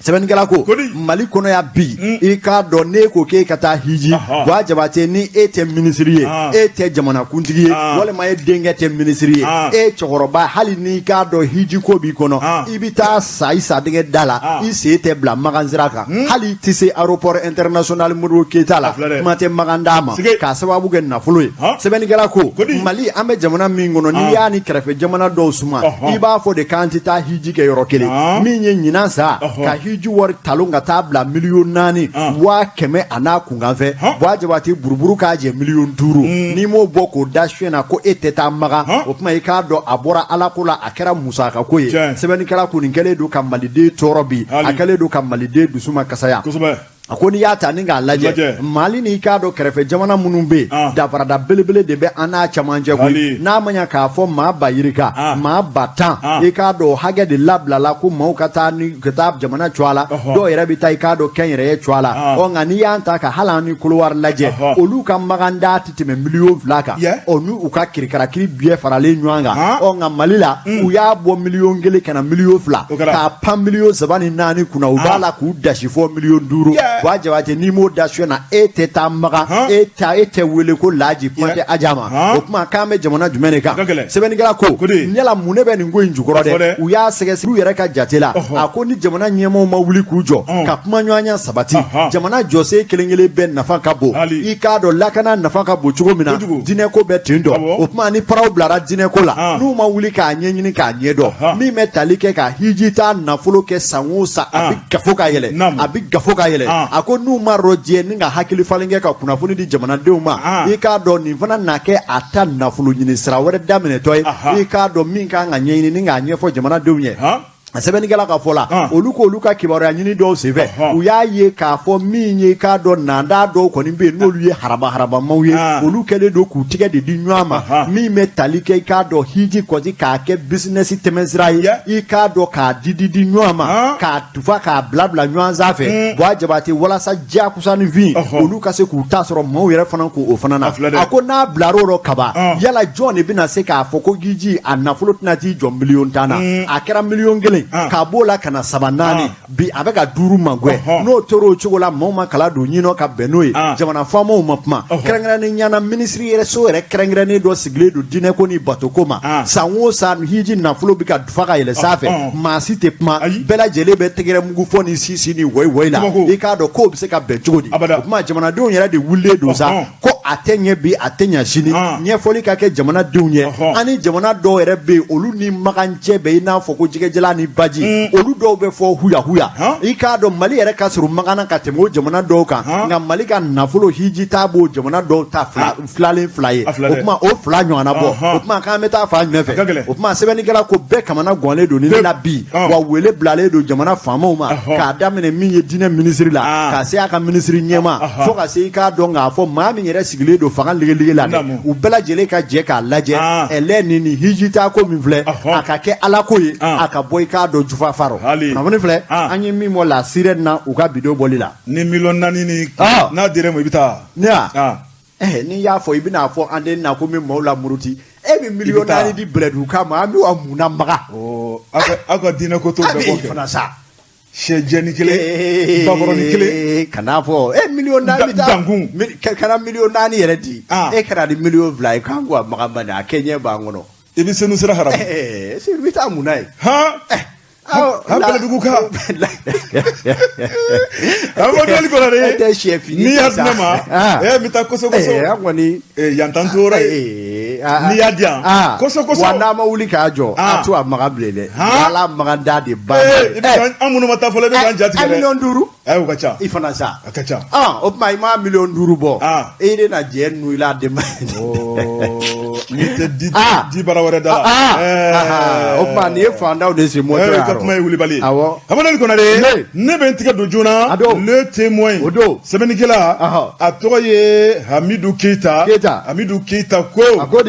Sɛbɛnnikɛla ko Mali kɔnɔ yan bi, i k'a dɔn n'e ko k'e ka taa hiji, Buwa Jabate, ni e tɛ minisiri ye, e tɛ jamanakuntigi ye, walima e denkɛ tɛ minisiri ye, e cɛkɔrɔba, hali n'i k'a dɔn hiji ko b'i kɔnɔ, i bɛ taa sa i sadɛgɛ da la, i sen tɛ bila magan sira kan, hali i tɛ se aéroport international Modibo Keyita la, kuma tɛ magan d'a ma, k'a sababu kɛ nafolo ye. Sɛbɛnnikɛla ko Mali, an bɛ jamana min kɔnɔ, n'i y'a ni kɛrɛfɛ jamana dɔw suma, i b'a fɔ de k'an tɛ taa hiji kɛ yɔrɔ kelen. Min ye ɲinan sa ka hiji wari talon ka taa bila 4 miliyɔn 100 000 a n'a kunkanfɛ, Buwa Jabate, buruburu k'a jɛ 5 miliyɔn, n'i m'o bɔ k'o da suɲɛ na ko e tɛ taa magan, o tuma i k'a dɔn a bɔra Ala ko la, a kɛra musaka ko ye. Sɛbɛnnikɛla ko nin kɛlen don ka maliden tɔɔrɔ bi, a kɛlen don ka maliden dusu ma kasaya. A ko n'i y'a ta ni k'a lajɛ, Mali n'i k'a dɔn kɛrɛfɛ jamana minnu bɛ yen, danfarada belebele de bɛ an n'a camancɛ koyi. N'a ma ɲɛ k'a fɔ maa ba yirika, maa 10 000, i k'a dɔn o hakɛ de labilala ko maaw ka taa ni ka taa jamana cogoya la, dɔw yɛrɛ bɛ taa i k'a dɔn kɛnyɛrɛye cogoya la. Ɔ nka n'i y'an ta ka hali an ni Kolowari lajɛ, olu ka maganda tɛ tɛmɛ 2 miliyɔn kan, ɔ n'u u ka kirikarakiri bɛɛ faralen ɲɔgɔn kan. Ɔ nka Mali la, u y'a bɔ 1 miliyɔn ka na 2 miliyɔn, k'a pan 3 miliyɔn ni 4 kunna, u b'a la k'u dasi fɔ 5 miliyɔn. Buwa Jabate, n'i m'o da suɲɛ na, e tɛ taa magan, e ta e tɛ wele ko laji, kuma tɛ aja ma. O tuma k'an bɛ jamana jumɛn de kan? Sɛbɛnnikɛla ko yala mun ne bɛ nin ko in jukɔrɔ dɛ? U y'a sɛgɛsɛgɛ u yɛrɛ ka jate la. A ko ni jamana ɲɛmaaw ma wuli k'u jɔ ka kuma ɲɔgɔnya sabati, jamana jɔsen kelen kelen bɛɛ nafa ka bon. I k'a dɔn lakana nafa ka bon cogo min na, diinɛko bɛ ten dɔn. O tuma ni paraw bilara diinɛko la, n'u ma wuli k'a ɲɛɲini k'a ɲɛdɔn, min bɛ tali kɛ ka hiji taa nafolo kɛ san o san, a bɛ gafo ka yɛlɛ, a bɛ gafo ka yɛlɛ. A ko n'u ma rɔjɛ ni ka hakili falen kɛ ka kunnafoni di jamanadenw ma, i k'a dɔn nin fana na kɛ a ta nafolo ɲini sira wɛrɛ daminɛtɔ ye. I k'a dɔn min kan ka ɲɛɲini ni k'a ɲɛfɔ jamanadenw ye. A sɛbɛnnikɛla ka fɔ la, olu ko olu ka kibaruya ɲini dɔw senfɛ, u y'a ye k'a fɔ min ye k'a dɔn nanda dɔw kɔni bɛ yen, n'olu ye haraba harabamaw ye, olu kɛlen don k'u tigɛ de di ɲɔgɔn ma, min bɛ tali kɛ i k'a dɔn hiji kɔti k'a kɛ bisinɛsi tɛmɛsira ye, i k'a dɔn k'a di di di ɲɔgɔn ma, k'a tufa k'a bila bila ɲɔgɔn sanfɛ. Buwa Jabate, walasa diyakusanifin olu ka se k'u ta sɔrɔ, maaw yɛrɛ fana k'o fana na. A ko n'a bilar'o rɔ kaban, yala jɔn de bɛna se k'a fɔ ko hiji a nafolo tɛna t'i jɔ 10 miliyɔn na? A kɛra 1 miliyɔn k'a b'o la ka na saba naani, bi a bɛ ka duuru magɛn. N'o tora o cogo la, maaw ma kala don ɲinɔ ka bɛn n'o ye, jamana faamaw ma kuma kɛrɛnkɛrɛnnen ɲana. Minisiri yɛrɛ so yɛrɛ kɛrɛnkɛrɛnnen dɔ sigilen don diinɛko ni batoko ma. San o san hiji nafolo bɛ ka dufa ka yɛlɛ sanfɛ, maa si tɛ kuma, bɛɛ lajɛlen bɛ tɛgɛrɛ mugu fɔ ni sisi ni wɔyi wɔyi la. I k'a dɔn k'o bɛ se ka bɛn cogo di? O tuma jamanadenw yɛrɛ de wulilen don sa ko a tɛ ɲɛ bi, a tɛ ɲɛ sini. Ɲɛfɔli ka kɛ jamanadenw ye. Ani jamana dɔw yɛrɛ bɛ yen, olu ni magan cɛ bɛ i n'a fɔ ko jɛgɛjalan ni baji, olu dɔw bɛ fɔ huya huya. I k'a dɔn Mali yɛrɛ ka surun magan na ka tɛmɛ o jamana dɔw kan, nka Mali ka nafolo hiji ta b'o jamana dɔw ta filalen fila ye. O tuma o fila ɲɔgɔnna bɔ, o tuma k'an bɛ taa fan jumɛn fɛ? O tuma sɛbɛnnikɛla ko bɛɛ kamana gannen don ni la bi wa, wele bilalen don jamana faamaw ma, k'a daminɛ min ye diinɛ minisiri la, ka se a ka minisiri ɲɛmaa, fo ka se i k'a dɔn k'a fɔ maa min yɛrɛ sigilen don fanga ligelige la dɛ, u bɛɛ lajɛlen ka jɛ k'a lajɛ ɛlɛ ni hiji taa ko min filɛ, a ka kɛ Ala ko ye, a ka bɔ i k'a dɔn jufa fa rɔ. Kunnafoni filɛ an ye min bɔ La Sirène na u ka bidon bɔli la. Ni 4 miliyɔn ni n'a dira e ma, i bɛ taa. Ne y'a n'i y'a fɔ, i bɛna fɔ an den na ko min maaw la muruti, e bɛ 4 miliyɔn di bɛlɛdugu ma, an bɛ wa mun na maga? Aw ka diinɛ ko t'o bɛɛ bɔ. Fana sa. Sɛ jɛni kelen, bakɔrɔni kelen. Kan'a fɔ e 4 miliyɔn bɛ taa dankun. Kana 4 miliyɔn yɛrɛ di, e kana ni 2 miliyɔn ye k'an ko a maga man a kɛ ɲɛ b'an kɔnɔ. I bɛ senu sira haramu. Senu bɛ taa mun na ye? Han. Bɛlɛdugu ka Amadu Ali Konare E tɛ sɛ fini n'i y'a di ne ma n bɛ taa koso koso an kɔni yan t'an tora ye n'i y'a di yan koso koso wa n'a ma wuli k'a jɔ a to a maga bilen dɛ ala maga da de ba an minnu ma taa fɔlɔ i bɛ k'an jatigɛ dɛ 5,000,000. O ka ca i fana sa a ka ca o tuma i ma 5,000,000 bɔ e de na jɛ nu i la denba n'i tɛ di bara wɛrɛ da la o tuma nin ye fantanw de sen mɔtɔ ye ka kuma ye wulibali ye awɔ Amadu Ali Konare ne bɛ n tigɛ don joona Le Témoin o don sɛbɛnnikɛla a tɔgɔ ye Hamidu Keyita Hamidu Keyita ko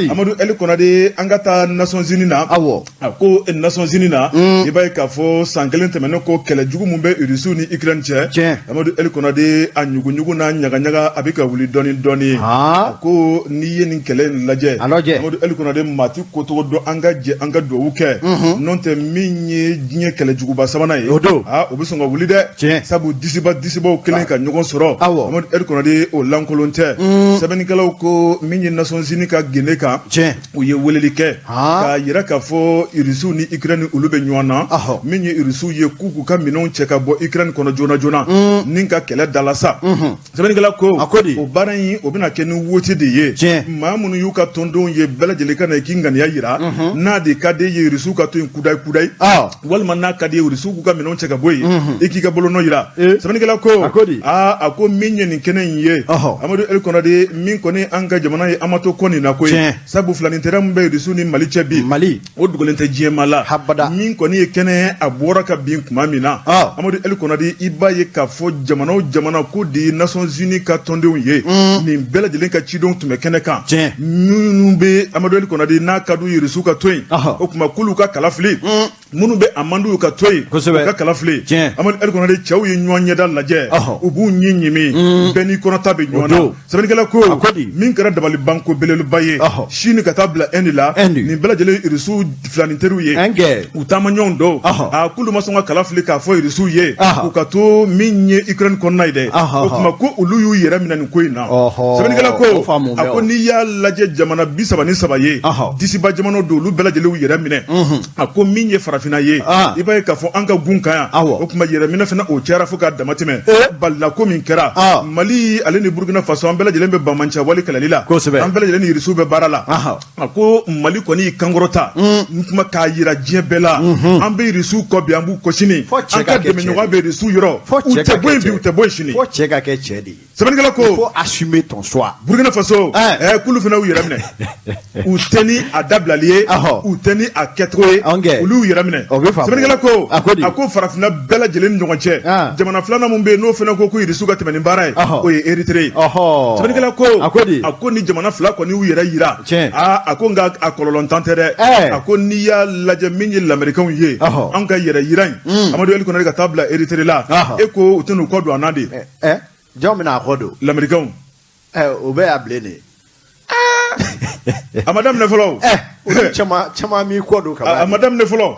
Amadu Ali Konare an ka taa Nations Unies na awɔ a ko Nations Unies na i b'a ye k'a fɔ san kelen tɛmɛnen kɔ kɛlɛ jugu min bɛ Irisiw ni Ukraine cɛ Amadu Ali Konare a ɲuguɲugu n'a ɲagaɲaga a bɛ ka wuli dɔɔni dɔɔni a ko n'i ye nin kɛlɛ in lajɛ Amadu Ali Konare maa ti ko cogo dɔn an ka jɛ an ka dugawu kɛ n'o tɛ min ye diɲɛ kɛlɛ juguba sabanan ye o don o bɛ sɔn ka wuli dɛ sabu disiba disibaw kelen ka ɲɔgɔn sɔrɔ Amadu Ali Konare o lankolon tɛ sɛbɛnnikɛlaw ko min ye Nations Unies ka gende kan u ye weleli kɛ k'a jira k'a fɔ Irisiw ni Ukraine olu bɛ ɲɔgɔn na min ye Irisiw ye k'u k'u ka minɛnw cɛ ka bɔ Ukraine kɔnɔ joona joona ni ka kɛlɛ dala sa sɛbɛnnikɛla ko o baara in o bɛna kɛ ni wote de ye maa minnu y'u ka tɔndenw ye bɛɛ lajɛlen ka na i k'i ŋaniya jira n'a de ka di ye Irisiw ka to yen kudayi kudayi walima n'a ka di ye Irisiw k'u ka minɛnw cɛ ka bɔ yen i k'i ka bolonɔ jira sɛbɛnnikɛla ko a ko min ye nin kɛnɛ in ye Amadu Ali Konare min kɔni an ka jamana ye an ma to kɔ nin na koyi sabu filanin tɛrɛ min bɛ Irisiw ni Mali cɛ bi Mali o dogolen tɛ diɲɛ maa la habada min kɔni ye kɛnɛ a bɔra ka bin tuma min na Amadu Ali Konare i b'a ye k'a fɔ jamana o jamana ko de ye Nations Unies ka tɔndenw ye nin bɛɛ lajɛlen ka cidenw tun bɛ kɛnɛ kan minnu bɛ Amadu Ali Konare n'a ka d'u ye Irisiw ka to yen o tuma k'olu ka kala fili minnu bɛ a man d'u ka to yen u ka kala fili Amadu Ali Konare cɛw ye ɲɔgɔn ɲɛda lajɛ u b'u ɲin ɲimi bɛɛ n'i kɔnɔta bɛ ɲɔgɔn na sɛbɛnnikɛla ko min kɛra dabalibanko belebeleba ye Chine ka taa bila Inde la nin bɛɛ lajɛlen Irisiw filanin teriw ye u taamaɲɔgɔnw don a k'olu ma sɔn ka kala fili k'a fɔ Irisiw ye u ka to min ye Ukraine kɔnɔna ye dɛ o tuma ko olu y'u yɛrɛ minɛ nin ko in na sɛbɛnnikɛla ko a ko n'i y'a lajɛ jamana 33 ye disiba jamanaw don olu bɛɛ lajɛlen y'u yɛrɛ minɛ a ko min ye farafinna ye i b'a ye k'a fɔ an ka gun kan yan o tuma yɛrɛminɛ fana o cayara fo k'a damatɛmɛ balila ko min kɛra Mali ale ni Burukina Faso an bɛɛ lajɛlen bɛ banbaanci wale kɛlɛli la an bɛɛ lajɛlen ni Irisiw bɛ baara la a ko Mali kɔni y'i kankɔrɔta n kuma k'a jira diɲɛ bɛɛ la an bɛ Irisiw kɔ bi an b'u kɔ sini an ka dɛmɛɲɔgɔn bɛ Irisiw yɔrɔ u tɛ bɔ yen bi u tɛ bɔ yen sini fo cɛ ka kɛ cɛ de ye sɛbɛnnikɛla ko il faut assumer ton choix Burkina Faso k'olu fana y'u yɛrɛ minɛ u tɛ ni a dabilali ye u tɛ ni a kɛcogo ye olu y'u yɛrɛ minɛ sɛbɛnnikɛla ko a ko farafinna bɛɛ lajɛlen ni ɲɔgɔn cɛ jamana filanan min bɛ yen n'o fana ko ko Irisiw ka tɛmɛ ni baara ye o ye Érythrée ye sɛbɛnnikɛla ko a ko ni jamana fila kɔni y'u yɛrɛ yira a ko nka a kɔlɔlɔntan tɛ dɛ a ko n'i y'a lajɛ min ye lamɛrikɛnw ye an ka yɛrɛ yira in Amadu Ali Konare ka taa bila Érythrée la e ko u tɛn'u kɔ don an na de. Jɔn bɛna a kɔ don lamɛrikɛnw o bɛɛ y'a bilen de ye a ma daminɛ fɔlɔ olu caman m'i kɔ don a ma daminɛ fɔlɔ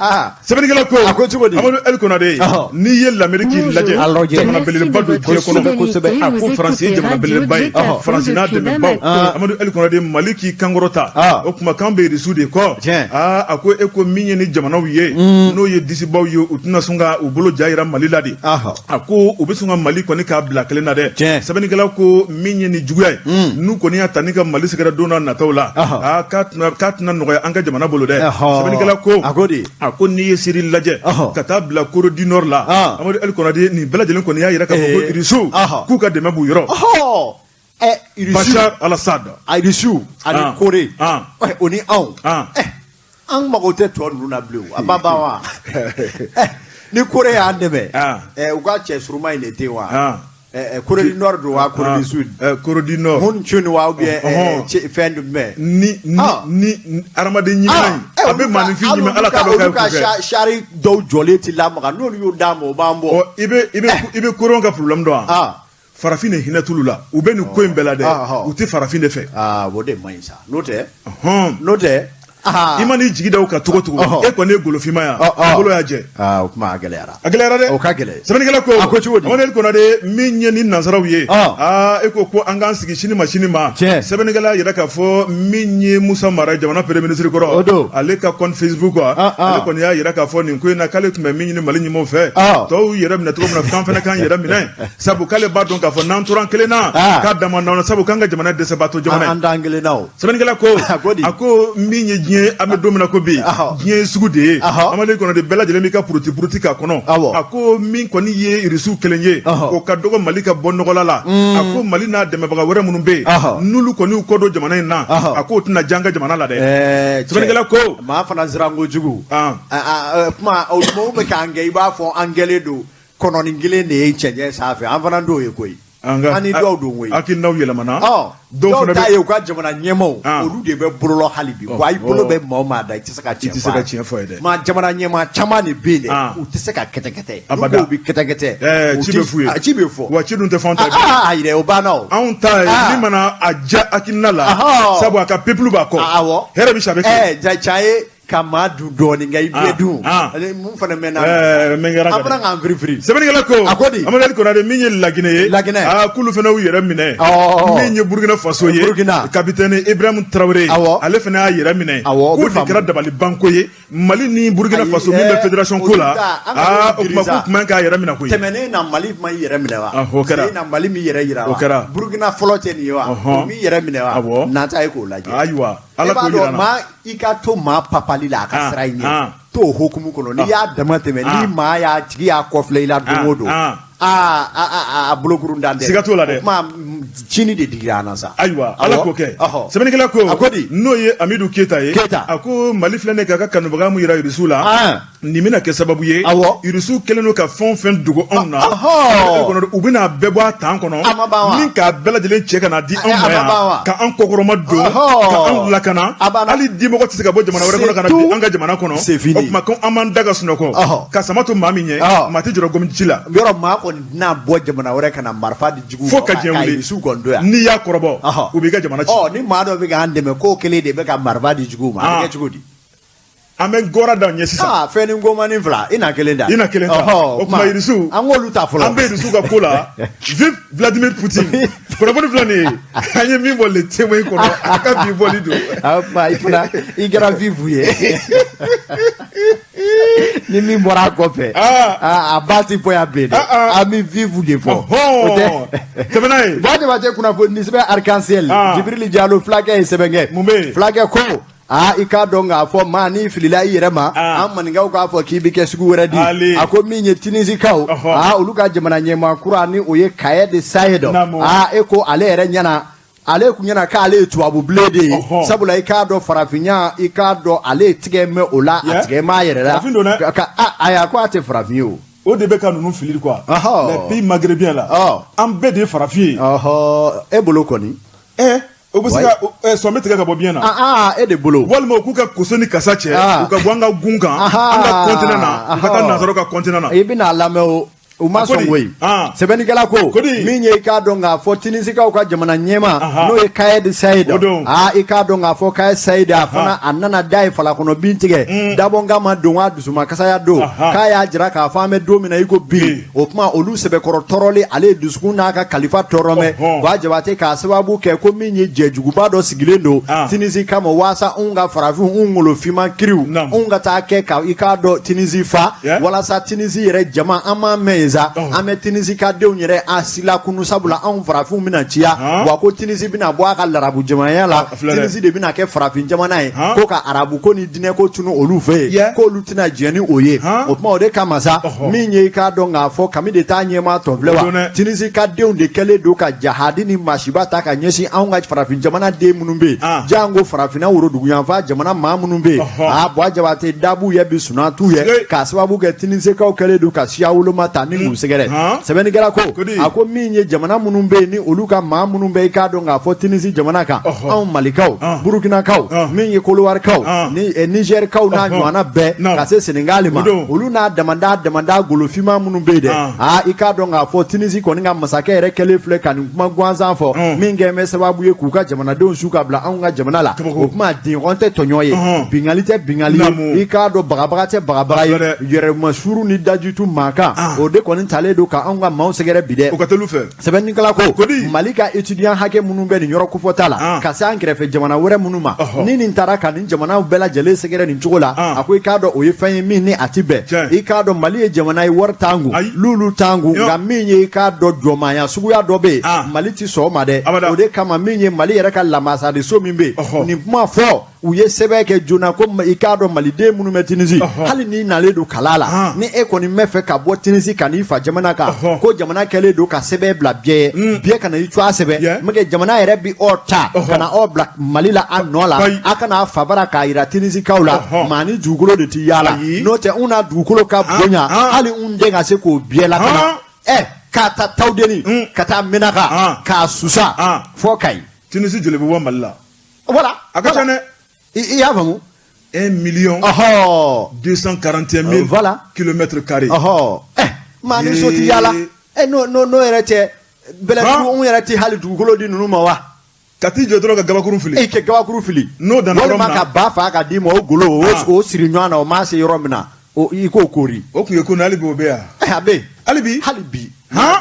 sɛbɛnnikɛla ko a ko cogo di Amadu Ali Konare n'i ye lamɛriki lajɛ jamana belebeleba don diɲɛ kɔnɔ kosɛbɛ a ko Faransi ye jamana belebeleba ye Faransi n'a dɛmɛbaw Amadu Ali Konare Mali k'i kankɔrɔta o tuma k'an bɛ Irisiw de kɔ a ko e ko min ye ni jamanaw ye n'o ye disibaw ye u tɛna sɔn ka u bolo ja yira Mali la de a ko u bɛ sɔn ka Mali kɔni k'a bila kelen na dɛ sɛbɛnnikɛla ko min ye ni juguya ye n'u kɔni y'a ta ni ka Mali sɛgɛrɛ don n'a nataw la k'a tɛna nɔgɔya an ka jamana bolo dɛ sɛbɛnnikɛla ko a ko n'i ye Syrie lajɛ ka taa bila Corée du Nord la Amadu Ali Konare nin bɛɛ lajɛlen kɔni y'a yira k'a fɔ ko Irisiw k'u ka dɛmɛ b'u yɔrɔ Bachar al-Assad Irisiw ani Corée o ni anw an mago tɛ tɔ ninnu na bilen a ma ban wa ni Corée y'an dɛmɛ u ka cɛ suruma in de tɛ wa Corée du Nord don wa Corée du Sud Corée du Nord Moon Chun wa ou bien fɛn jumɛn ni ni hadamaden ɲiminna in a bɛ maaninfin ɲimi Ala t'a dɔn k'a ye olu ka sari dɔw jɔlen tɛ lamaga n'olu y'o d'a ma o b'an bɔ i bɛ Corée ka problème dɔn wa farafin de hinɛ t'olu la u bɛ nin ko in bɛɛ la dɛ u tɛ farafin de fɛ o de man ɲi sa n'o tɛ n'o tɛ I man'i jigi da o kan cogo cogo, e kɔni ye golofinma yan, bolo y'a jɛ. O kuma a gɛlɛyara. A gɛlɛyara dɛ. O ka gɛlɛn. Sɛbɛnnikɛla ko. A ko cogo di? Emmanuel Konate, min ye ni nansaraw ye. Aa, e ko ko an k'an sigi sini ma sini ma. Tiɲɛ. Sɛbɛnnikɛla yɛrɛ k'a fɔ min ye Musa Mara, jamana premier ministre kɔrɔ. O don. Ale ka compte Facebook, ale kɔni y'a yira k'a fɔ nin ko in na, k'ale tun bɛ min ɲini Mali ɲɛmaaw fɛ. Tɔw yɛrɛ minɛ cogo min na, k'an fana k'an yɛrɛ minɛ. Sabu k'ale b'a dɔn k'a fɔ n'an tora an kelen na, k'a dama na, sabu k'an ka jamana dɛsɛbaatɔ jamana ye. An t'an kelen na o. Sɛbɛnnikɛla ko. A ko min ye diɲɛ, an bɛ don min na ko bi, diɲɛ ye sugu de ye. Amadu Konate, bɛɛ lajɛlen b'i ka puruti puruti k'a kɔnɔ. A ko min kɔni ye Irisiw kelen ye, o ka dɔgɔ Mali ka bɔ nɔgɔla la. A ko Mali n'a dɛmɛbaga wɛrɛ minnu bɛ yen, n'olu kɔni y'u kɔ don jamana in na, a k'o tɛna diya an ka jamana la dɛ. Sɛbɛnnikɛla ko. Maa fana siran kojugu. Kuma o mɔgɔw bɛ k'an kɛ i b'a fɔ an kɛlen don kɔnɔnin kelen de ye cɛncɛn sanfɛ, an fana t'o ye koyi. An ni dɔw don koyi. Hakilinaw yɛlɛmana. Dɔw ta ye u ka jamana ɲɛmaaw, olu de bɛ bololɔ hali bi. Wa i bolo bɛ maa o maa da, i tɛ se ka tiɲɛ fɔ. I tɛ se ka tiɲɛ fɔ ye dɛ. Maa jamana ɲɛmaa caman de bɛ yen dɛ, u tɛ se ka kɛtɛkɛtɛ. Abada. N'u bɛ kɛtɛkɛtɛ. Ci bɛ f'u ye. Ci bɛ fɔ. Wa ci dun tɛ fɔ anw ta ye. Ayi dɛ, o banna o. Anw ta ye min mana a diya hakilina la, sabu a ka peuple b'a kɔ. Awɔ. Hɛrɛ bɛ si a bɛ tilen. Ja ye ka maa dun dɔɔnin nka i bɛɛ dun. Mun fana mɛnna. Mɛn an fana k'an firifiri. Sɛbɛnnikɛla ko. A ko di? Amadu Konate, min ye Laginɛ ye. Laginɛ. Aa, k'olu fana y'u yɛrɛ minɛ. Min ye Burukina Faso ye. Burukina. Capitaine Ibrahim Traoré. Awɔ. Ale fana y'a yɛrɛ minɛ. Awɔ. K'o de kɛra dabalibanko ye. Mali ni Burukina Faso min bɛ fédération ko la. Aa, o tuma k'u tun man k'a yɛrɛ minɛ koyi. Tɛmɛnen na Mali ma i yɛrɛ minɛ wa? O kɛra. Sen na Mali m'i yɛrɛ yira wa? O kɛra. Burukina fɔlɔ tɛ nin ye wa? O m'i yɛrɛ minɛ wa? Awɔ. Nata ye k'o lajɛ. Ayiwa. Ala k'o yira n na. I ka to maa papali la a ka sira in ɲɛ, to o hukumu kɔnɔ, n'i y'a dama tɛmɛ, ni maa y'a tigi y'a kɔfilɛ i la don o don, a bolokuru dan tɛ. Siga t'o la dɛ. O kuma cini de digira an na sa. Ayiwa, Ala k'o kɛ. Sɛbɛnnikɛla ko. A ko di? N'o ye Amidu Keyita ye. Keyita. A ko Mali filɛ nin ye k'a ka kanubaga mun yira Irisiw la. Nin bɛna kɛ sababu ye. Awɔ. Irisiw kɛlen don ka fɛn o fɛn dogo anw na. U bɛna a bɛɛ bɔ a tan kɔnɔ. A ma ban wa? Ni k'a bɛɛ lajɛlen cɛ ka na di anw ma yan. Ka an kɔkɔrɔma don. Ka anw lakana. Hali dimɔgɔ tɛ se ka bɔ jamana wɛrɛ kɔnɔ ka na bin an ka jamana kɔnɔ. C'est fini. O tuma ko an b'an da ka sunɔgɔ. Ka sama to maa min ɲɛ. Maa tɛ jɔrɔ gomi ci la. Yɔrɔ maa kɔni tɛna bɔ jamana wɛrɛ ka na marifa di juguw ma. Fo ka diɲɛ wuli. Irisiw kɔni don yan. N'i y'a kɔrɔbɔ. U b'i ka jamana ci. Ni maa dɔ bɛ k'an dɛmɛ k'o kelen de bɛ ka marifa di juguw ma. A bɛ kɛ cogo di? An bɛ gɔra da ɲɛ sisan. Fɛn ni gomani fila, i na kelen da. I na kelen ta. O tuma Irisiw. An k'olu ta fɔlɔ. An bɛ Irisiw ka ko la. Vive Vladimir Poutine. Kunnafoni filɛ nin ye. An ye min bɔ Le Témoin kɔnɔ, a ka bi bɔli don. O tuma i fana i kɛra vive ye. Ni min bɔra a kɔfɛ. A ba ti bɔ yan bilen dɛ. An bɛ vive de fɔ. O tɛ. Tɛmɛ n'a ye. Buwa Jabate, kunnafoni sɛbɛn Arc-en-Ciel. Jibirili Jalo, fulakɛ ye sɛbɛn kɛ. Mun bɛ yen? Fulakɛ ko. I k'a dɔn k'a fɔ maa n'i filila i yɛrɛ ma, an maninkaw k'a fɔ k'i bɛ kɛ sugu wɛrɛ di. A ko min ye Tunisikaw, olu ka jamana ɲɛmaa kura ni o ye Kayɛdi Sayed, e ko ale yɛrɛ ɲɛna, ale kun ɲɛna k'ale ye tubabu bilen de ye. Sabula i k'a dɔn farafinya, i k'a dɔn ale ye tigɛ mɛn o la, a tigɛ m'a yɛrɛ la. Farafin don dɛ. Ayi, a ko a tɛ farafin ye o. O de bɛ ka ninnu fili quoi. Les pays maghrébiens la. An bɛɛ de ye farafin ye. E bolo kɔni. O bɛ se ka sɔn bɛ tigɛ ka bɔ biɲɛ na. E de bolo. Walima u k'u ka koso ni kasa cɛ. U ka bɔ an ka gun kan. An ka continent na. U ka taa nanzaraw ka continent na. I bɛna a lamɛn o. U ma sɔn koyi. Sɛbɛnnikɛla ko. Min ye i k'a dɔn k'a fɔ Tunisikaw ka jamana ɲɛmaa, n'o ye Kayɛdi Sayed. I k'a dɔn k'a fɔ Kayɛdi Sayed, a fana a nana da ye falakɔnɔ bin tigɛ. Dabɔnkan ma don wa dusuma kasaya don. K'a y'a jira k'a fɔ an bɛ don min na i ko bi. O tuma olu sɛbɛkɔrɔ tɔɔrɔli, ale ye dusukun n'a ka kalifa tɔɔrɔ mɛ. Buwa Jabate, k'a sababu kɛ ko min ye jɛjuguba dɔ sigilen don Tinisi kama, waasa anw ka farafinw, anw ngolofinma kiriw, anw ka taa kɛ ka i k'a dɔn Tinisi fa, walasa Tinisi yɛrɛ jama an m'a mɛn yen sa, an bɛ Tinisi ka denw yɛrɛ a silakunu, sabula anw farafinw bɛna ciya, wa ko Tinisi bɛna bɔ a ka larabu jamana la, Tinisi de bɛna kɛ farafin jamana ye, ko ka arabu ko ni diinɛ ko tunu olu fɛ yen, k'olu tɛna jɛn ni o ye. O tuma o de kama sa, min ye i k'a dɔn k'a fɔ kami de t'a ɲɛmaa tɔ filɛ wa, Tinisi ka denw de kɛlen don ka jahadi ni masiba ta ka ɲɛsin anw ka farafin jamana den minnu bɛ yen, jango farafinna woroduguyanfan jamana maa minnu bɛ yen. Buwa Jabate, dabu ye bi sunan t'u ye, k'a sababu kɛ Tinisikaw kɛlen don ka siya woloma ta ni ni k'u sɛgɛrɛ sɛbɛnnikɛla ko a ko min ye jamana minnu bɛ yen ni olu ka maa minnu bɛ i k'a dɔn k'a fɔ Tunisie jamana kan anw Malikaw Burukinakaw min ye Kolowarikaw ni Nizɛrikaw n'a ɲɔgɔnna bɛɛ ka se Senegali ma olu n'a damada golofinma minnu bɛ yen dɛ aa i k'a dɔn k'a fɔ Tunisie kɔni ka masakɛ yɛrɛ kɛlen filɛ ka nin kuma gansan fɔ min kɛlen bɛ sababu ye k'u ka jamanadenw su ka bila anw ka jamana la o kuma denɲɔgɔn tɛ tɔɲɔ ye bingali tɛ bingali ye i k'a dɔn bagabaga tɛ bagabaga ye yɛrɛmasuru ni dajitu mankan o de kɔni talen don ka anw ka maaw sɛgɛrɛ bi dɛ o ka teli fɛ sɛbɛnnikɛla ko Mali ka étudiant hakɛ minnu bɛ nin yɔrɔ kofɔta la ka se an kɛrɛfɛ jamana wɛrɛ minnu ma ni nin taara ka nin jamanaw bɛɛ lajɛlen sɛgɛrɛ nin cogo la a ko i k'a dɔn o ye fɛn ye min ni a ti bɛn i k'a dɔn Mali ye jamana ye wari t'an kun lulu t'an kun nka min ye i k'a dɔn jɔnmaaya suguya dɔ bɛ yen Mali ti sɔn o ma dɛ o de kama min ye Mali yɛrɛ ka lamasade so min bɛ yen nin kuma fɔ u ye sɛbɛn kɛ joona ko i k'a dɔn maliden minnu bɛ Tunisie hali n'i nalen don kalan la ni e kɔni bɛ fɛ ka bɔ Tunisie ka n'i fa jamana kan ko jamana kɛlen don ka sɛbɛn bila biɲɛ ye biɲɛ kana i cogoya sɛbɛn mais que jamana yɛrɛ bi ɔ ta ka na ɔ bila Mali la a nɔ la a kana fa bara k'a yira Tunisikaw la maa ni dugukolo de ti yaala n'o tɛ n na dugukolo ka bonya hali n den ka se k'o biɲɛ lakana ɛ k'a ta Tawudeni ka taa Menaka k'a susa fɔ Kayi. Tunisie joli bɛ bɔ Mali la. Voilà. A ka ca dɛ. I y'a faamu. 1 million. 241 000. Voilà. Kilomètres carrés. Maa ni so ti yaala. N'o yɛrɛ tɛ bɛlɛdugu anw yɛrɛ ti hali dugukolo di ninnu ma wa. Ka t'i jɔ dɔrɔn ka gabakuru fili. E ka gabakuru fili. N'o danna yɔrɔ min na. Walima ka ba fa ka d'i ma o golo o siri ɲɔgɔn na o maa se yɔrɔ min na o i k'o koori. O tun ye ko hali bi o bɛ yan. A bɛ yen. Hali bi. Hali bi.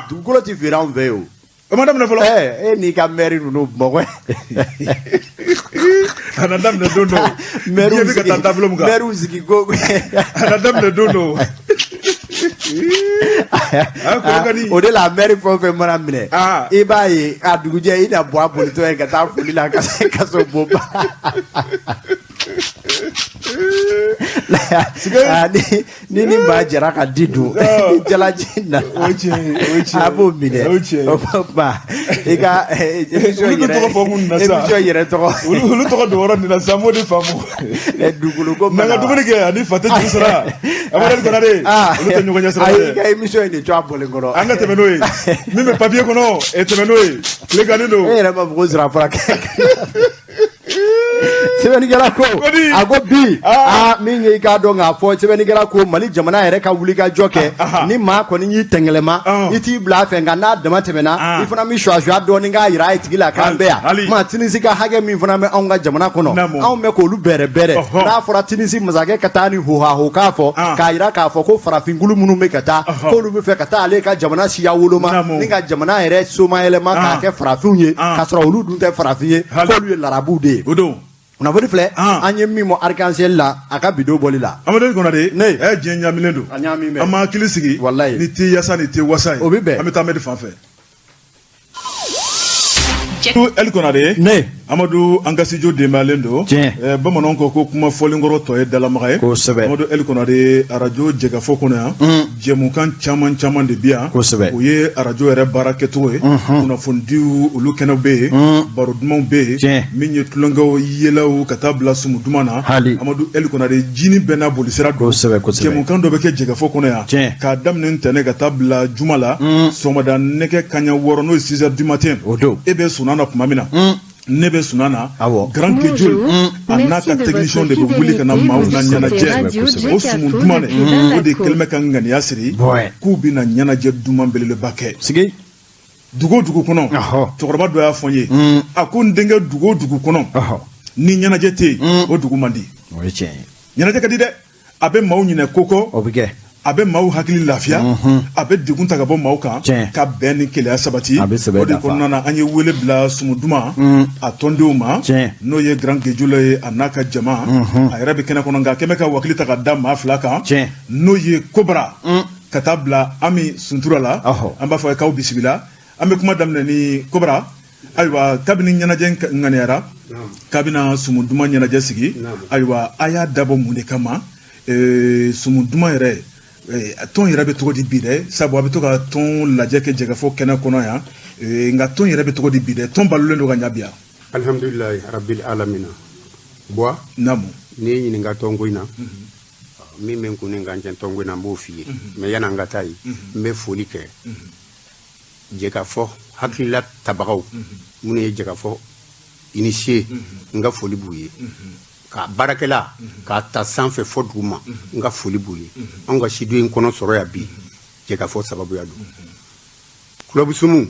Dugukolo ti feere anw fɛ yen o. O ma daminɛ fɔlɔ. E n'i ka maire ninnu Bamakɔ. A na daminɛ don dɔ. Diɲɛ bɛ ka taa taabolo min kan. Maire sigi ko. A na daminɛ don dɔ. O de la maire fɛn o fɛn mana minɛ. I b'a ye a dugujɛ i na bɔ a bolitɔ ye ka taa foli la ka se kaso bonba. Ni maa jɛra ka di dun ni jalaji nana a b'o minɛ o tuma i ka émission yɛrɛ tɔgɔ olu tɔgɔ don yɔrɔ nin na sisan n b'o de faamu dugukolo ko n'an ka dumuni kɛ ani fa tɛ juru sara Amadu Konare olu tɛ ɲɔgɔn ɲɛ sira dɛ ayi i ka émission in de to a bɔlen kɔrɔ an ka tɛmɛ n'o ye min bɛ papier kɔnɔ e tɛmɛ n'o ye tile gannen don e yɛrɛ b'a fɔ ko sira fura kɛ sɛbɛnnikɛla ko a ko bi min ye i k'a dɔn k'a fɔ sɛbɛnnikɛla ko Mali jamana yɛrɛ ka wulikajɔ kɛ ni maa kɔni y'i tɛngɛlɛma i t'i bila a fɛ nka n'a dama tɛmɛna i fana bɛ suwasuwa dɔɔni k'a yira a tigi la k'an bɛ yan maa Tunisie ka hakɛ min fana bɛ anw ka jamana kɔnɔ anw bɛ k'olu bɛrɛ bɛrɛ n'a fɔra Tunisie masakɛ ka taa ni hohaho k'a fɔ k'a yira k'a fɔ ko farafinkulu minnu bɛ ka taa k'olu bɛ fɛ ka taa ale ka jamana siya woloma ni ka jamana yɛrɛ somayɛlɛma k'a kɛ farafinw ye k'a sɔrɔ olu dun tɛ farafin ye k'olu ye larabuw de ye. Kunnafoni filɛ an ye min bɔ arc-en-ciel la a ka bidon bɔli la. Amadu Konare ne diɲɛ ɲaamilen don. A ɲaami bɛ. An ma hakili sigi. Walayi. Ni tɛ yasa ni tɛ wasa ye. O bɛ bɛn. An bɛ taa Amadu fan fɛ. El Konare. Ne. Amadu an ka studio denbayalen don. Tiɲɛ. Bamananw ko kuma fɔlenkɔrɔ tɔ ye dalamaga ye. Kosɛbɛ. Amadu El Konare arajo jɛkafɔ kɔnɔ yan. Jɛmukan caman caman de bi yan. Kosɛbɛ. O ye arajo yɛrɛ baara kɛcogo ye. Kunnafonidiw olu kɛnɛw bɛ yen. Baro dumanw bɛ yen. Tiɲɛ. Min ye tulonkɛw yɛlɛw ka taa bila sumu duman na. Hali. Amadu El Konare jini bɛɛ n'a bolisira don. Kosɛbɛ kosɛbɛ. Jɛmukan dɔ bɛ kɛ jɛkafɔ kɔnɔ yan. Tiɲɛ. K'a daminɛ ntɛnɛn ka taa bila juma la. Sɔgɔmada nɛgɛ kanɲɛ 6 n'o ye 6 heures du matin. O don. E bɛ sunan na tuma min na. Ne bɛ sunan na. Awɔ. Grand Guedjul a n'a ka technicien de bɛ wuli ka na maaw na ɲɛnajɛ. O sumu duman dɛ o de kɛlen bɛ ka ŋaniya siri. K'u bɛna ɲɛnajɛ duman belebeleba kɛ. Sigi. Dugu o dugu kɔnɔ. Cɛkɔrɔba dɔ y'a fɔ n ye. A ko n denkɛ dugu o dugu kɔnɔ. Ni ɲɛnajɛ tɛ yen. O dugu man di. O ye tiɲɛ ye. Ɲɛnajɛ ka di dɛ. A bɛ maaw ɲinɛ ko kɔ. O bɛ kɛ. A bɛ maaw hakili lafiya a bɛ degun ta ka bɔ maaw kan ka bɛn ni keleya sabati o de kɔnɔna na an ye wele bila sumu duman a tɔndenw ma n'o ye Grand Guedjul ye a n'a ka jama a yɛrɛ bɛ kɛnɛ kɔnɔ nka a kɛn bɛ ka wakili ta ka da maa 2 kan n'o ye Kobra ka taa bila Ami Suntura la an b'a fɔ k'aw bisimila an bɛ kuma daminɛ ni Kobra ayiwa kabini ɲɛnajɛ ŋaniyara kabini sumu duman ɲɛnajɛ sigi ayiwa a y'a dabɔ mun de kama sumu duman yɛrɛ tɔn yɛrɛ bɛ cogo di bi dɛ sabu a bɛ to ka tɔn lajɛ kɛ jɛkafɔ kɛnɛ kɔnɔ yan nka tɔn yɛrɛ bɛ cogo di bi dɛ tɔn balolen don ka ɲɛ bi yan. Alihamudulilayi rabil alamina Buwa. Naamu. N'i ye ɲininka tɔnko in na. Min bɛ n kun ni n kan cɛ tɔnko in na, n b'o f'i ye. Mais yan'an ka taa yen, n bɛ foli kɛ jɛkafɔ hakilila tabagaw minnu ye jɛkafɔ initié, n ka foli b'u ye. Ka baarakɛla k'a ta sanfɛ fɔ duguma, n ka foli b'u ye. Anw ka studio in kɔnɔ sɔrɔ yan bi, jɛkafɔ sababuya don. Club Sumu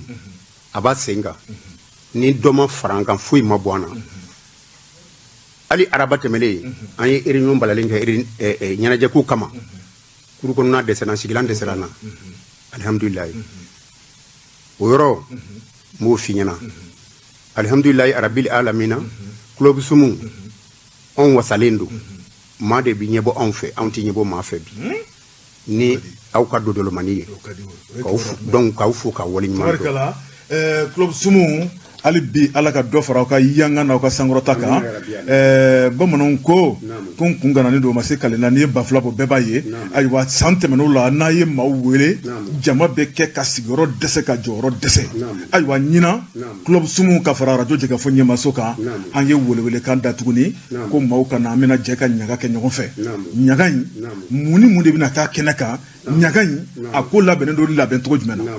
a b'a sen kan, ni dɔ ma fara an kan, foyi ma bɔ an na. Hali araba tɛmɛnen, an ye réunion balalen kɛ ɲɛnajɛko kama. Kuru kɔnɔna dɛsɛra, sigilan dɛsɛra na, alihamudulilayi. O yɔrɔ n b'o f'i ɲɛna. Alihamudulilayi arabil alamina. Club Sumu, anw wasalen don. Maa de bi ɲɛbɔ anw fɛ, anw tɛ ɲɛbɔ maa fɛ bi ni aw ka dodolomani ye. Donc k'aw fo k'aw waleɲuman dɔn. Club Sumu, hali bi Ala ka dɔ fara aw ka yanga n'aw ka sankɔrɔta kan. Bamananw ko ko n kun gananen don, o ma se kale la. N'i ye 2000 bɔ, bɛɛ b'a ye. Ayiwa, san tɛmɛn'o la, n'a ye maaw wele, jama bɛ kɛ ka sigiyɔrɔ dɛsɛ, ka jɔyɔrɔ dɛsɛ. Ayiwa, ɲinan Club Sumu ka fara arajo jɛkafɔ ɲɛmaso kan, an ye welewelekan da tuguni ko maaw ka na, an bɛna jɛ ka ɲaga kɛ ɲɔgɔn fɛ. Ɲaga in, mun ni mun de bɛna k'a kɛnɛ kan? Ɲaga in, a ko labɛnnen don labɛn cogo jumɛn na?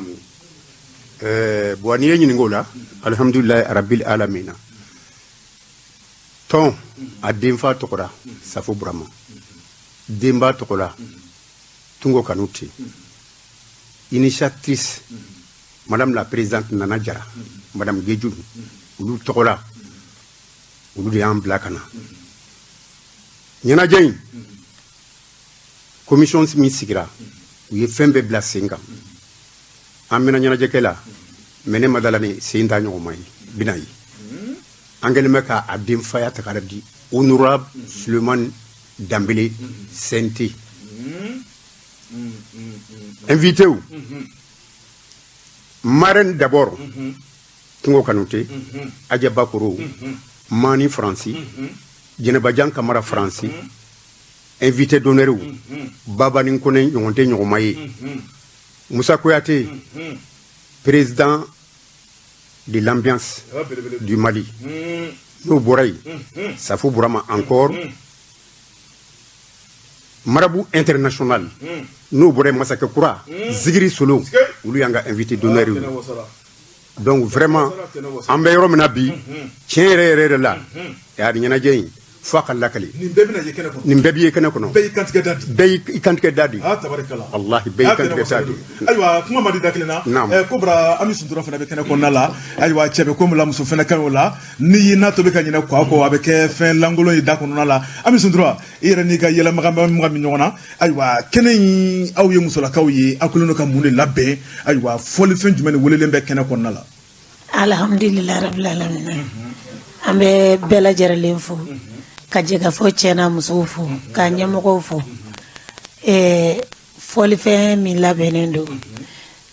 Bon, n'i ye ɲininka o la, alihamudulilayi arabil alamina. Tɔn a denfa tɔgɔra Safo Burama, denba tɔgɔla Tungo Kanute, initiatrice madame la présidente Nana Jara, madame Geju, olu tɔgɔla, olu de y'an bila ka na ɲɛnajɛ in. Commission min sigira, u ye fɛn bɛɛ bila sen kan. An bɛna ɲɛnajɛkɛ la, mais ne ma dala ni sen ta ɲɔgɔn ma ye bɛna ye. An kɛlen bɛ k'a denfaya ta k'a di honorable Sulemani Danbele CNT. Invité w, marraine d'abord Tungo Kanute, Adja Bakoro Mani Faransi, Jɛnɛbajan Kamara Faransi. Invité d'honneur, Babani Kone ɲɔgɔn tɛ ɲɔgɔnma ye, Moussa Kouyaté, président de l'ambiance du Mali. N'o bɔra yen, Safo Burama encore, marabout international. N'o bɔra yen, Masakɛ Kura Zigiri Solo, olu y'an ka invité d'honneur ye. Donc vraiment, an bɛ yɔrɔ min na bi, tiɲɛ yɛrɛ yɛrɛ yɛrɛ la, a ni ɲɛnajɛ in fo a ka lakale. Nin bɛɛ bɛna ye kɛnɛ kɔnɔ. Nin bɛɛ bɛ ye kɛnɛ kɔnɔ. Bɛɛ y'i kantigɛ da di. Bɛɛ y'i kantigɛ da di. Ah, tabarikala. Walahi, bɛɛ y'i kantigɛ da di. Ayiwa, kuma ma di da kelen na. Ko bara Ami Suntura fana bɛ kɛnɛ kɔnɔna la. Ayiwa, cɛ bɛ ko min la, muso fana ka ɲi o la. N'i y'i n'a tobi ka ɲinɛ kɔ a kɔ, a bɛ kɛ fɛn lankolon ye da kɔnɔna la. Ami Suntura, i yɛrɛ n'i ka yɛlɛmaga maga min ɲɔgɔn na. Ayiwa, kɛnɛ in, aw ye musolakaw ye, aw kɛlen don ka mun de labɛn? Ayiwa, fɔlifɛn jumɛn de welelen bɛ kɛnɛ kɔnɔna la? Alhamdulilayi rabbil alamin. An bɛ bɛɛ lajɛlen fo, ka jɛkafɔ cɛ n'a musow fo, ka ɲɛmɔgɔw fo. Fɔlifɛn min labɛnnen don,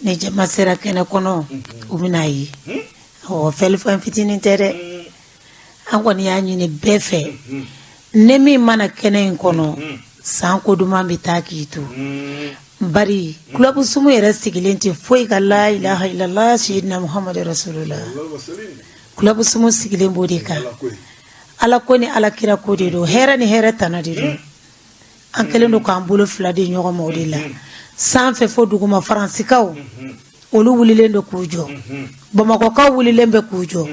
ni jama sera kɛnɛ kɔnɔ, u bɛna ye. Ɔ, fɔlifɛn fitinin tɛ dɛ. An kɔni y'a ɲini bɛɛ fɛ, ni min mana kɛnɛ in kɔnɔ, san ko duman bɛ taa k'i to. Bari Club Sumu yɛrɛ sigilen tɛ foyi ka la ilaha illallah sayyidina Muhammadu rasulullah. Club Sumu sigilen b'o de kan. Ala ko ni Ala kira ko de don, hɛrɛ ni hɛrɛ tana de don. An kɛlen don k'an bolo fila di ɲɔgɔn ma o de la. Sanfɛ fo duguma, Faransikaw olu wulilen don k'u jɔ, Bamakɔkaw wulilen bɛ k'u jɔ.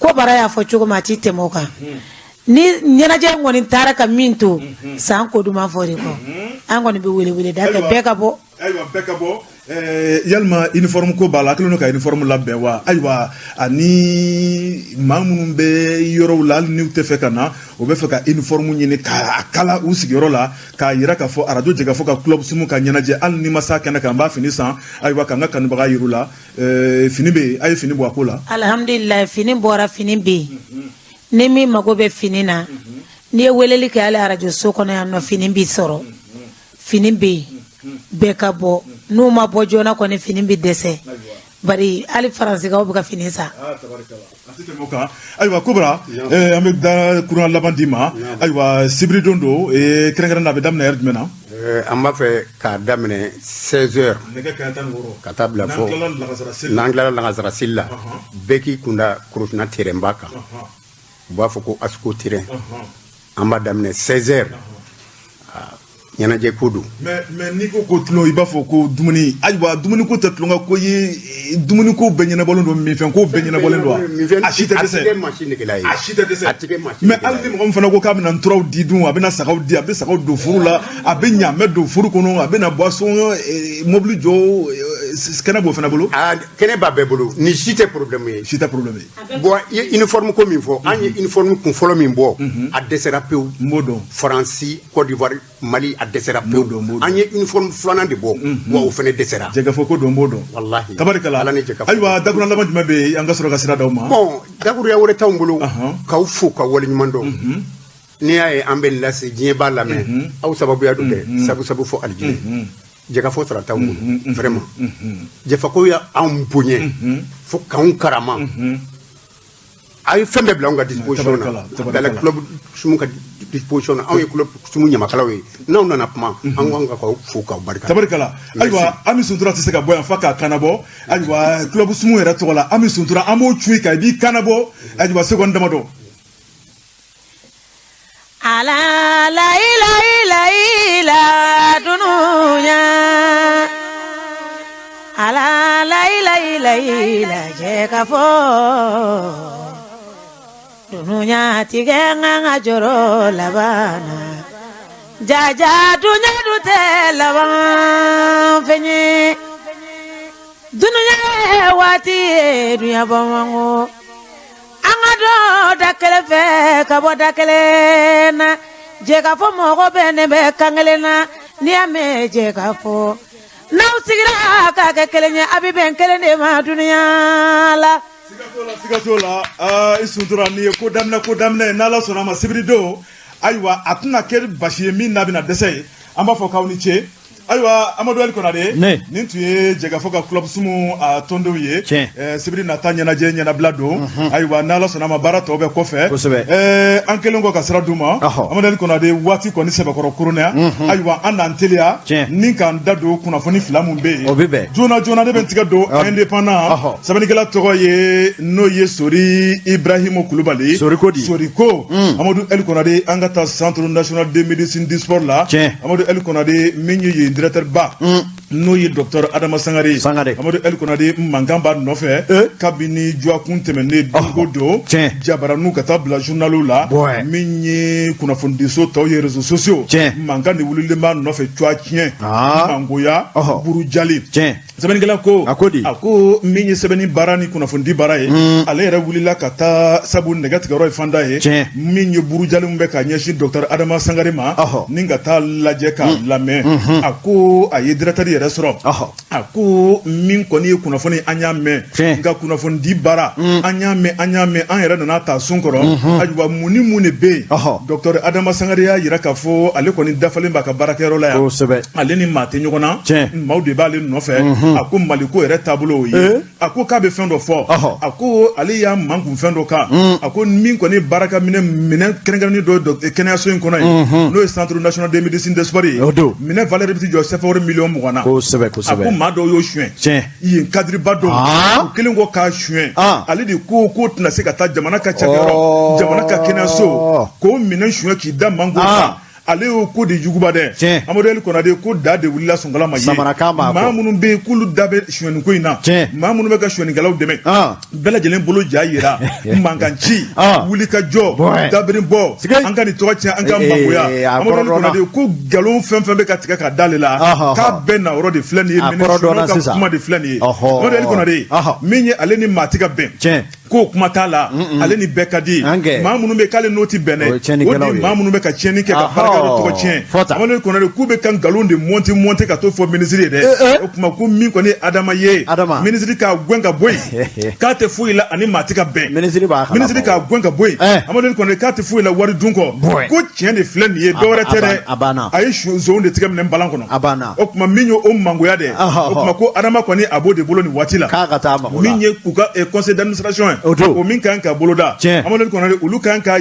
Ko bara y'a fɔ cogo min, a ti tɛmɛ o kan. Ni ɲɛnajɛ in kɔni taara ka min to, san ko duman fɔ de kɔ. An kɔni bɛ welewele da kɛ, bɛɛ ka bɔ. Ayiwa, bɛɛ ka bɔ. Yalima uniforme ko b'a la, a kɛlen don ka uniforme labɛn wa? Ayiwa, ani maa minnu bɛ yɔrɔw la, hali n'u tɛ fɛ ka na, u bɛ fɛ ka uniforme ɲini k'a kala u sigiyɔrɔ la, k'a yira k'a fɔ arajo jɛkafɔ ka Club Sumu ka ɲɛnajɛ, hali ni ma s'a kɛnɛ kan, n b'a fini san. Ayiwa, k'an ka kanubaga yir'u la. Fini bɛ yen, a ye fini bɔ a ko la. Alhamdulilayi, fini bɔra, fini bɛ yen. Ni min mago bɛ fini na, n'i ye weleli kɛ hali arajo so kɔnɔ yan nɔ, fini b'i sɔrɔ. Fini bɛ yen, bɛɛ ka bɔ. N'u ma bɔ joona kɔni, fini bɛ dɛsɛ. Bari hali Faransikaw bɛ ka fini san. Ayiwa, Kobra, an bɛ da kuran laban d'i ma. Ayiwa, sibiridon don, kɛrɛnkɛrɛn na, a bɛ daminɛ heure jumɛn na? An b'a fɛ k'a daminɛ 16 heures ka taa bila fo n'an tilala lagansara seli la, bɛɛ k'i kunda Korofina terrain ba kan, u b'a fɔ ko ASCO terrain. An b'a daminɛ 16 heures. Ɲɛnajɛ ko don. Mais n'i ko ko tulon, i b'a fɔ ko dumuni. Ayiwa, dumuni ko tɛ tulon ko ye. Dumuni ko bɛɛ ɲɛnabɔlen don, minfɛn ko bɛɛ ɲɛnabɔlen don wa? A si tɛ dɛsɛ. A tɛ kɛ maa si negela ye. A si tɛ dɛsɛ. A tɛ kɛ maa si Mais negela hali ni ye. mɔgɔ min fana ko k'a bɛna nturaw di dun, a bɛna sagaw di, a bɛ sagaw don furu la, a bɛ ɲaamɛ don furu kɔnɔ, a bɛna boisson, mobili jɔ, kɛnɛ b'o fana bolo. Aa, kɛnɛ b'a bɛɛ bolo, nin si tɛ problème ye. Si tɛ problème ye. Bon, i ye uniforme ko min fɔ, an ye uniforme kun fɔlɔ min bɔ, a dɛsɛra pewu. N b'o dɔn. Faransi, Côte d'Ivoire, Mali, a dɛsɛra N b'o dɔn, n b'o pewu. dɔn. An ye uniforme filanan de bɔ, wa o fana dɛsɛra. Jɛkafɔ ko don, n b'o dɔn. Walahi. Tabarikala. Ala ni jɛkafɔ. Ayiwa, dakuruɲa laban jumɛn bɛ yen an ka sɔrɔ ka sira d'aw ma? Bon, dakuruya wɛrɛ t'anw bolo k'aw fo ka waleɲuman dɔn. N'i y'a ye an bɛ nin lase, diɲɛ b'a lamɛn, aw sababuya don dɛ. Sabu sabu fɔ alijinɛ jɛkafɔ sara t'anw bolo, vraiment. Jɛfako y'anw bonya fo k'anw karama. A ye fɛn bɛɛ bila anw ka disposition na. Tabarikala, A tabarikala. bila club sumu ka disposition na. Anw ye club sumu ɲamakalaw ye. N'aw nana kuma, an ko an ka k'aw fo k'aw barika. Tabarikala. Ayiwa, Ami Suntura tɛ se ka bɔ yan f'a k'a kannabɔ. Ayiwa, club sumu yɛrɛ tɔgɔ la, Ami Suntura, an b'o cu i kan, i b'i kannabɔ. Ayiwa, seconde damadɔ. Ala la ila ila ila dunuya, ala la ila ila ila jɛ ka fɔ dunuya tigɛ n kan ka jɔrɔ laban na, jaja dunya dun tɛ laban fɛn ye. Dunuya ye waati ye, dunya bɔ an ka dɔ da kelen fɛ ka bɔ da kelen na. Jɛ ka fɔ mɔgɔ bɛ ne bɛ kan kelen na. N'i y'a mɛn jɛ ka fɔ, n'aw sigira k'a kɛ kelen ye, a bɛ bɛn kelen de ma dunuya la. Siga t'o la, siga t'o la. Aa, i Suntura, nin ye ko daminɛ, ko daminɛ ye. N'Ala sɔnna a ma, sibiri don, ayiwa, a tɛna kɛ basi ye min n'a bɛna dɛsɛ ye. An b'a fɔ k'aw ni ce. Ayiwa, Amadu Ali Konare. Ne. Nin tun ye Jɛkafɔ ka club sumu a tɔndenw ye. Tiɲɛ. Sibiri nata ɲɛnajɛ ɲɛnabila don. Ayiwa, n'Ala sɔnna a ma, baara tɔ bɛ kɔfɛ. Kosɛbɛ. An kɛlen kɔ ka sira d'u ma, Amadu Ali Konare, waati kɔni sɛbɛkɔrɔ koronya. Ayiwa, an n'an teliya ni k'an da don kunnafoni fila mun bɛ yen. O bɛ bɛn. Joona joona, ne bɛ n tigɛ don Indépendant. Sɛbɛnnikɛla tɔgɔ ye, n'o ye Sori Ibrahimu Kulubali. Sori ko di? Sori ko Amadu El Konare, an ka taa Centre national de médecine du sport la. Amadu El Konare, min ye yen directeur ba, n'o ye docteur Adama Sangare. Sangare. Amadu El Konare, mankan b'a nɔfɛ kabini dɔgɔkun tɛmɛnen don o don. Jabaraniw ka taa bila journaliw la. Min ye kunnafonidiso tɔw ye, réseaux sociaux. Mankan de wulilen b'a nɔfɛ, cuwa tiɲɛ. Mangoya, burujali. Sɛbɛnnikɛla ko, A ko di? A ko min ye sɛbɛnni baara ni kunnafonidi baara ye, ale yɛrɛ wulila ka taa, sabu nɛgɛ tigɛyɔrɔ ye fanda ye. Min ye burujali min bɛ ka ɲɛsin docteur Adama Sangare ma, ni ka taa lajɛ k'a lamɛn. A ko a ye directeur yɛrɛ sɔrɔ. A ko min kɔni ye kunnafoni, an y'a mɛn, nka kunnafonidi baara, an y'a mɛn, an y'a mɛn, an yɛrɛ nana ta sun kɔrɔ. Ayiwa, mun ni mun de bɛ yen? Docteur Adama Sangare y'a jira k'a fɔ ale kɔni dafalen b'a ka baarakɛyɔrɔ la yan. Ale ni maa tɛ ɲɔgɔn na, maaw de b'ale nɔfɛ. A ko Maliko yɛrɛ taabolo o ye. A ko k'a bɛ fɛn dɔ fɔ. A ko ale y'a mankun fɛn dɔ kan. A ko min kɔni baarakɛminɛ, minɛn kɛrɛnkɛrɛnnen dɔ ye kɛnɛyaso in kɔnɔ yen, n'o ye Centre national de médecine de sport ye, minɛn valeur bɛ jɔ CFA wari miliyɔn 20 na. A ko maa dɔw y'o suɲɛ yen, cadre ba dɔw. U kɛlen kɔ k'a suɲɛ, ale de ko k'o tɛna se ka taa jamana ka cakɛyɔrɔ, jamana ka kɛnɛyaso, k'o minɛn suɲɛ k'i da mango kan. Ale y'o ko de juguba dɛ. Amadu Ali Konare ko da de wulila sonkala ma ye. Samarakan b'a kɔ. Maa minnu bɛ yen k'olu da bɛ sonyɛni ko in na, maa minnu bɛ ka sonyɛnikɛlaw dɛmɛ, bɛɛ lajɛlen bolo ja yira, mankan ci, wuli ka jɔ, dabiri bɔ, an ka nin tɔgɔ tiɲɛ, an ka mangoya. A Amadu Ali kɔrɔ dɔnna. Konare ko nkalon fɛn fɛn bɛ ka tigɛ ka d'ale la, k'a bɛɛ na yɔrɔ de filɛ nin ye. A Minɛ kɔrɔ dɔnna sonyɛnaw ka sisan. kuma de filɛ nin ye. Amadu Ali Konare, min ye ale ni maa ti ka bɛn, k'o kuma t'a la, ale ni bɛɛ ka di. Maa minnu bɛ k'ale n'o ti bɛn dɛ, O ye o tiɲɛnikɛlaw de ye. maa minnu bɛ ka tiɲɛni kɛ ka baarakɛyɔrɔ tɔgɔ tiɲɛ. Fɔ tan. Amadu Konare k'u bɛ ka nkalon de monter monter ka t'o fɔ minisiri ye dɛ. O tuma ko min kɔni ye Adama ye, Adama. minisiri k'a gɛn ka bɔ yen, k'a tɛ foyi la, ani maa ti ka bɛn. Minisiri b'a kalama. Minisiri k'a gɛn ka bɔ yen. Amadu Konare k'a tɛ foyi la wari dun kɔ. Ko tiɲɛ de filɛ nin ye, dɔwɛrɛ tɛ dɛ. A banna. A ye zonw de tigɛ minɛ balan kɔnɔ. A banna. O tuma min ye o mangoya dɛ, o tuma ko Adama kɔni a b'o de bolo nin waati la. K'a ka taa mago la. Min ye u ka conseil d'administration ye, O don. o min kan ka boloda, Amadu Konare, olu kan ka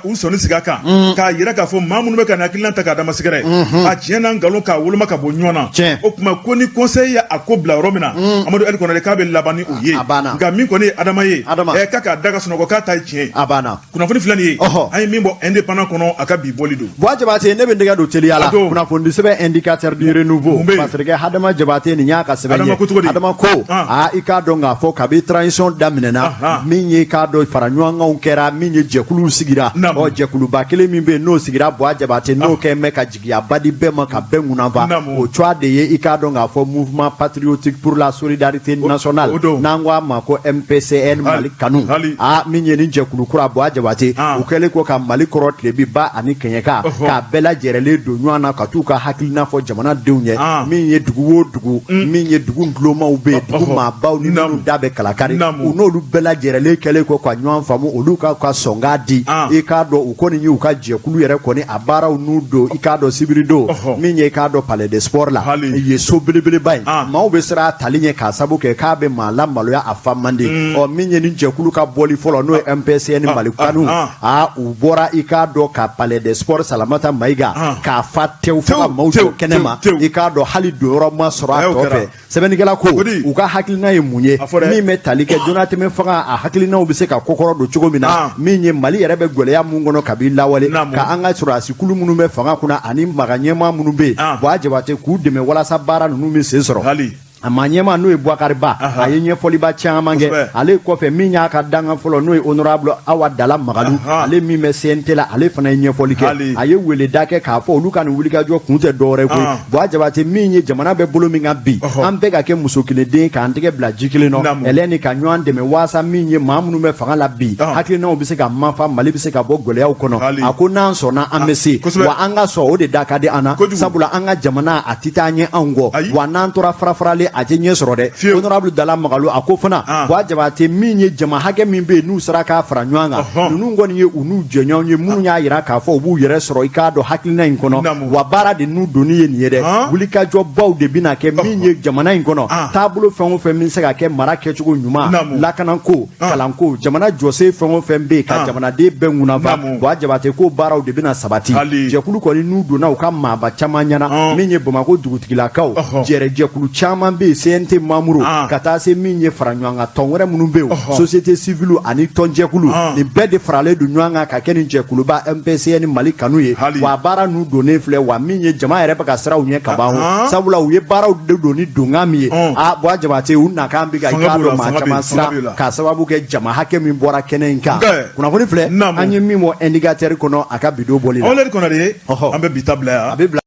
u sɔnni sigi a kan, k'a yira k'a fɔ maa minnu bɛ ka nin hakilina ta k'a Adama sɛgɛrɛ, a tiɲɛ n'a nkalon k'a woloma ka bɔ ɲɔgɔn na. O tuma ko ni conseil ye a a ko bila yɔrɔ min na, Amadu El Konare k'a bɛ laban ni o ye. A banna. Nka min kɔni ye Adama ye, Adama. K'a k'a da ka sunɔgɔ, k'a ta ye tiɲɛ ye. A banna. Kunnafoni filɛ nin ye, Ɔhɔ. an ye min bɔ Indépendant kɔnɔ, a ka bi bɔli don. Buwa Jabate, ne bɛ n tɛgɛ don teliya la. A don. Kunnafoni sɛbɛn Indicateur du Renouveau. Mun bɛ yen? Parce que Adama Jabate, nin y'a ka sɛbɛn ye. Adama ko cogo di? Adama ko, Ah. aa, i k'a dɔn k'a fɔ kabi transition daminɛna, Ahan. min ye i k'a dɔn fara ɲɔgɔnkanw kɛra, min ye jɛkuluw sigira. Naamu. Ɔ, jɛkuluba kelen min bɛ yen n'o sigira, Buwa Jabate, n'o kɛn bɛ ka jigiyaba di bɛɛ ma ka bɛɛ ŋunanfa. Naamu. O cogoya de ye i k'a dɔn k'a fɔ Mouvement patriotique pour la solidarité nationale, o don. n'an ko a ma ko MPCN Mali Kanu. Hali. Aa, min ye nin jɛkulu kura, Buwa Jabate, Ah. u kɛlen ko ka Mali kɔrɔ tilebi ba ani kɛɲɛka, Ɔhɔ. k'a bɛɛ lajɛrɛlen don ɲɔgɔn na ka t'u ka hakilina fɔ jamanadenw ye. Ah. Min ye dugu o dugu, min ye dugu ntulomaw bɛ yen, dugu Ɔhɔ. maabaw ni Naamu. minnu da bɛ kalakari, Naamu. u n'olu bɛɛ lajɛrɛlen kɛlen kɔ ka ɲɔgɔn faamu, olu ka sɔnga di. Ah. I k'a dɔn u kɔni y'u ka jɛkulu yɛrɛ kɔni a baaraw n'u don, i k'a dɔn sibiridon, Ɔhɔ. min ye i k'a dɔn palais des sports la Hali. ye, so belebeleba in, Ah. maaw bɛ siran a tali ɲɛ k'a sabu kɛ k'a bɛ maa lamaloya, a fa man di. Ɔ, min ye nin jɛkulu ka bɔli fɔlɔ, n'o ye MPCN Mali Kanu, ah. aa, u bɔra i k'a dɔn ka palais des sports Salamata Mayiga Ah. k'a fa tewu fo ka Tewu, maaw tewu, jɔ kɛnɛ ma. tewu, tewu. I k'a dɔn hali donyɔrɔ ma sɔrɔ a Ayi, o tɔ kɛra. fɛ. Sɛbɛnnikɛla ko O di. u ka hakilina ye mun ye, A fɔ dɛ. min bɛ tali kɛ jonatɛmɛ fanga, a hakilinaw bɛ se ka kɔkɔrɔ don cogo min na, Ah. min ye Mali yɛrɛ bɛ gɛlɛya mun kɔnɔ kabi lawale, Naamu. ka an ka sɔrɔdasikulu minnu bɛ fanga kunna ani maga ɲɛmaa minnu bɛ yen, Ah. Buwa Jabate, k'u dɛmɛ walasa baara ninnu bɛ sen sɔrɔ. Hali. A maa ɲɛmaa, n'o ye Bubakari Ba, Aha. a ye ɲɛfɔliba caman kɛ. Kosɛbɛ. Ale kɔfɛ, min y'a ka dankan fɔlɔ, n'o ye honorable Awa Dala Magalu, Aha. ale min bɛ CNT la, ale fana ye ɲɛfɔli kɛ. Hali. A ye weleda kɛ k'a fɔ olu ka nin wulikajɔ kun tɛ dɔwɛrɛ koyi, Ah. Buwa Jabate, min ye jamana bɛ bolo min kan bi, Ɔhɔ. an bɛɛ ka kɛ muso kelen den k'an tɛgɛ bila ji kelen nɔ, Naamu. ɛlɛ ni ka ɲɔgɔn dɛmɛ waasa min ye maa minnu bɛ fanga la bi, Ah. hakilinaw bɛ se ka mafa, Mali bɛ se ka bɔ gɛlɛyaw kɔnɔ. Hali. A ko n'an sɔnna, an bɛ se. Kosɛbɛ. Wa an ka sɔn, o de da ka di an na, Kojugu. sabula an ka jamana a tɛ taa ɲɛ anw kɔ. Ayi. Wa n'an tora farafaralen, a tɛ ɲɛ sɔrɔ dɛ. Fiyewu. Honorable Dala Magalu a ko fana, Ah. Buwa Jabate, min ye jama hakɛ min bɛ yen n'u sera k'a fara ɲɔgɔn kan, Ɔhɔn. ninnu kɔni ye u n'u jɛɲɔgɔn ye minnu y'a jira k'a fɔ u b'u yɛrɛ sɔrɔ i k'a dɔn hakilina in kɔnɔ. Naamu. Wa baara de n'u donni ye nin ye dɛ. Han. Wulikajɔbaw de bɛna kɛ min ye jamana in kɔnɔ, Ah. taabolo fɛn o fɛn min bɛ se ka kɛ mara kɛcogo ɲuman, Naamu. lakanako, Ah. kalanko, jamana jɔsen fɛn o fɛn bɛ yen ka Ah. jamanaden bɛɛ ŋunanfa, Naamu. Buwa Jabate ko baaraw de bɛna sabati. Hali. Jɛkulu kɔni n'u donna u ka maaba caman ɲɛna, Ɔn. min ye Bamakɔ dugutigilakaw, Ɔhɔ. jɛrɛjɛkulu caman bɛ yen, CNT membre, Ah. ka taa se min ye fara ɲɔgɔn kan tɔn wɛrɛ minnu bɛ yen, Ɔhɔ. société civile ani tɔnjɛkulu, Ah. nin bɛɛ de faralen don ɲɔgɔn kan ka kɛ nin jɛkuluba MPCN Mali Kanu ye. Hali. Wa baara n'u donnen filɛ, wa min ye jama yɛrɛ bɛ ka siraw ɲɛ ka ban o. Ah. Sabula u ye baaraw de don ni donkan min ye, Ɔn. a Buwa Jabate, u nakan bɛ ka i Fanga k'a b'u la, dɔn maa fanga bɛ caman yen, fanga b'u siran la. k'a sababu kɛ jama hakɛ min bɔra kɛnɛ in kan. Nka. Kunnafoni filɛ, Naamu. an ye min bɔ Indicateur kɔnɔ a ka bidon bɔli la. Awlɛri Konare, Ɔhɔ. an bɛ bi ta bila yan. A bɛ bila.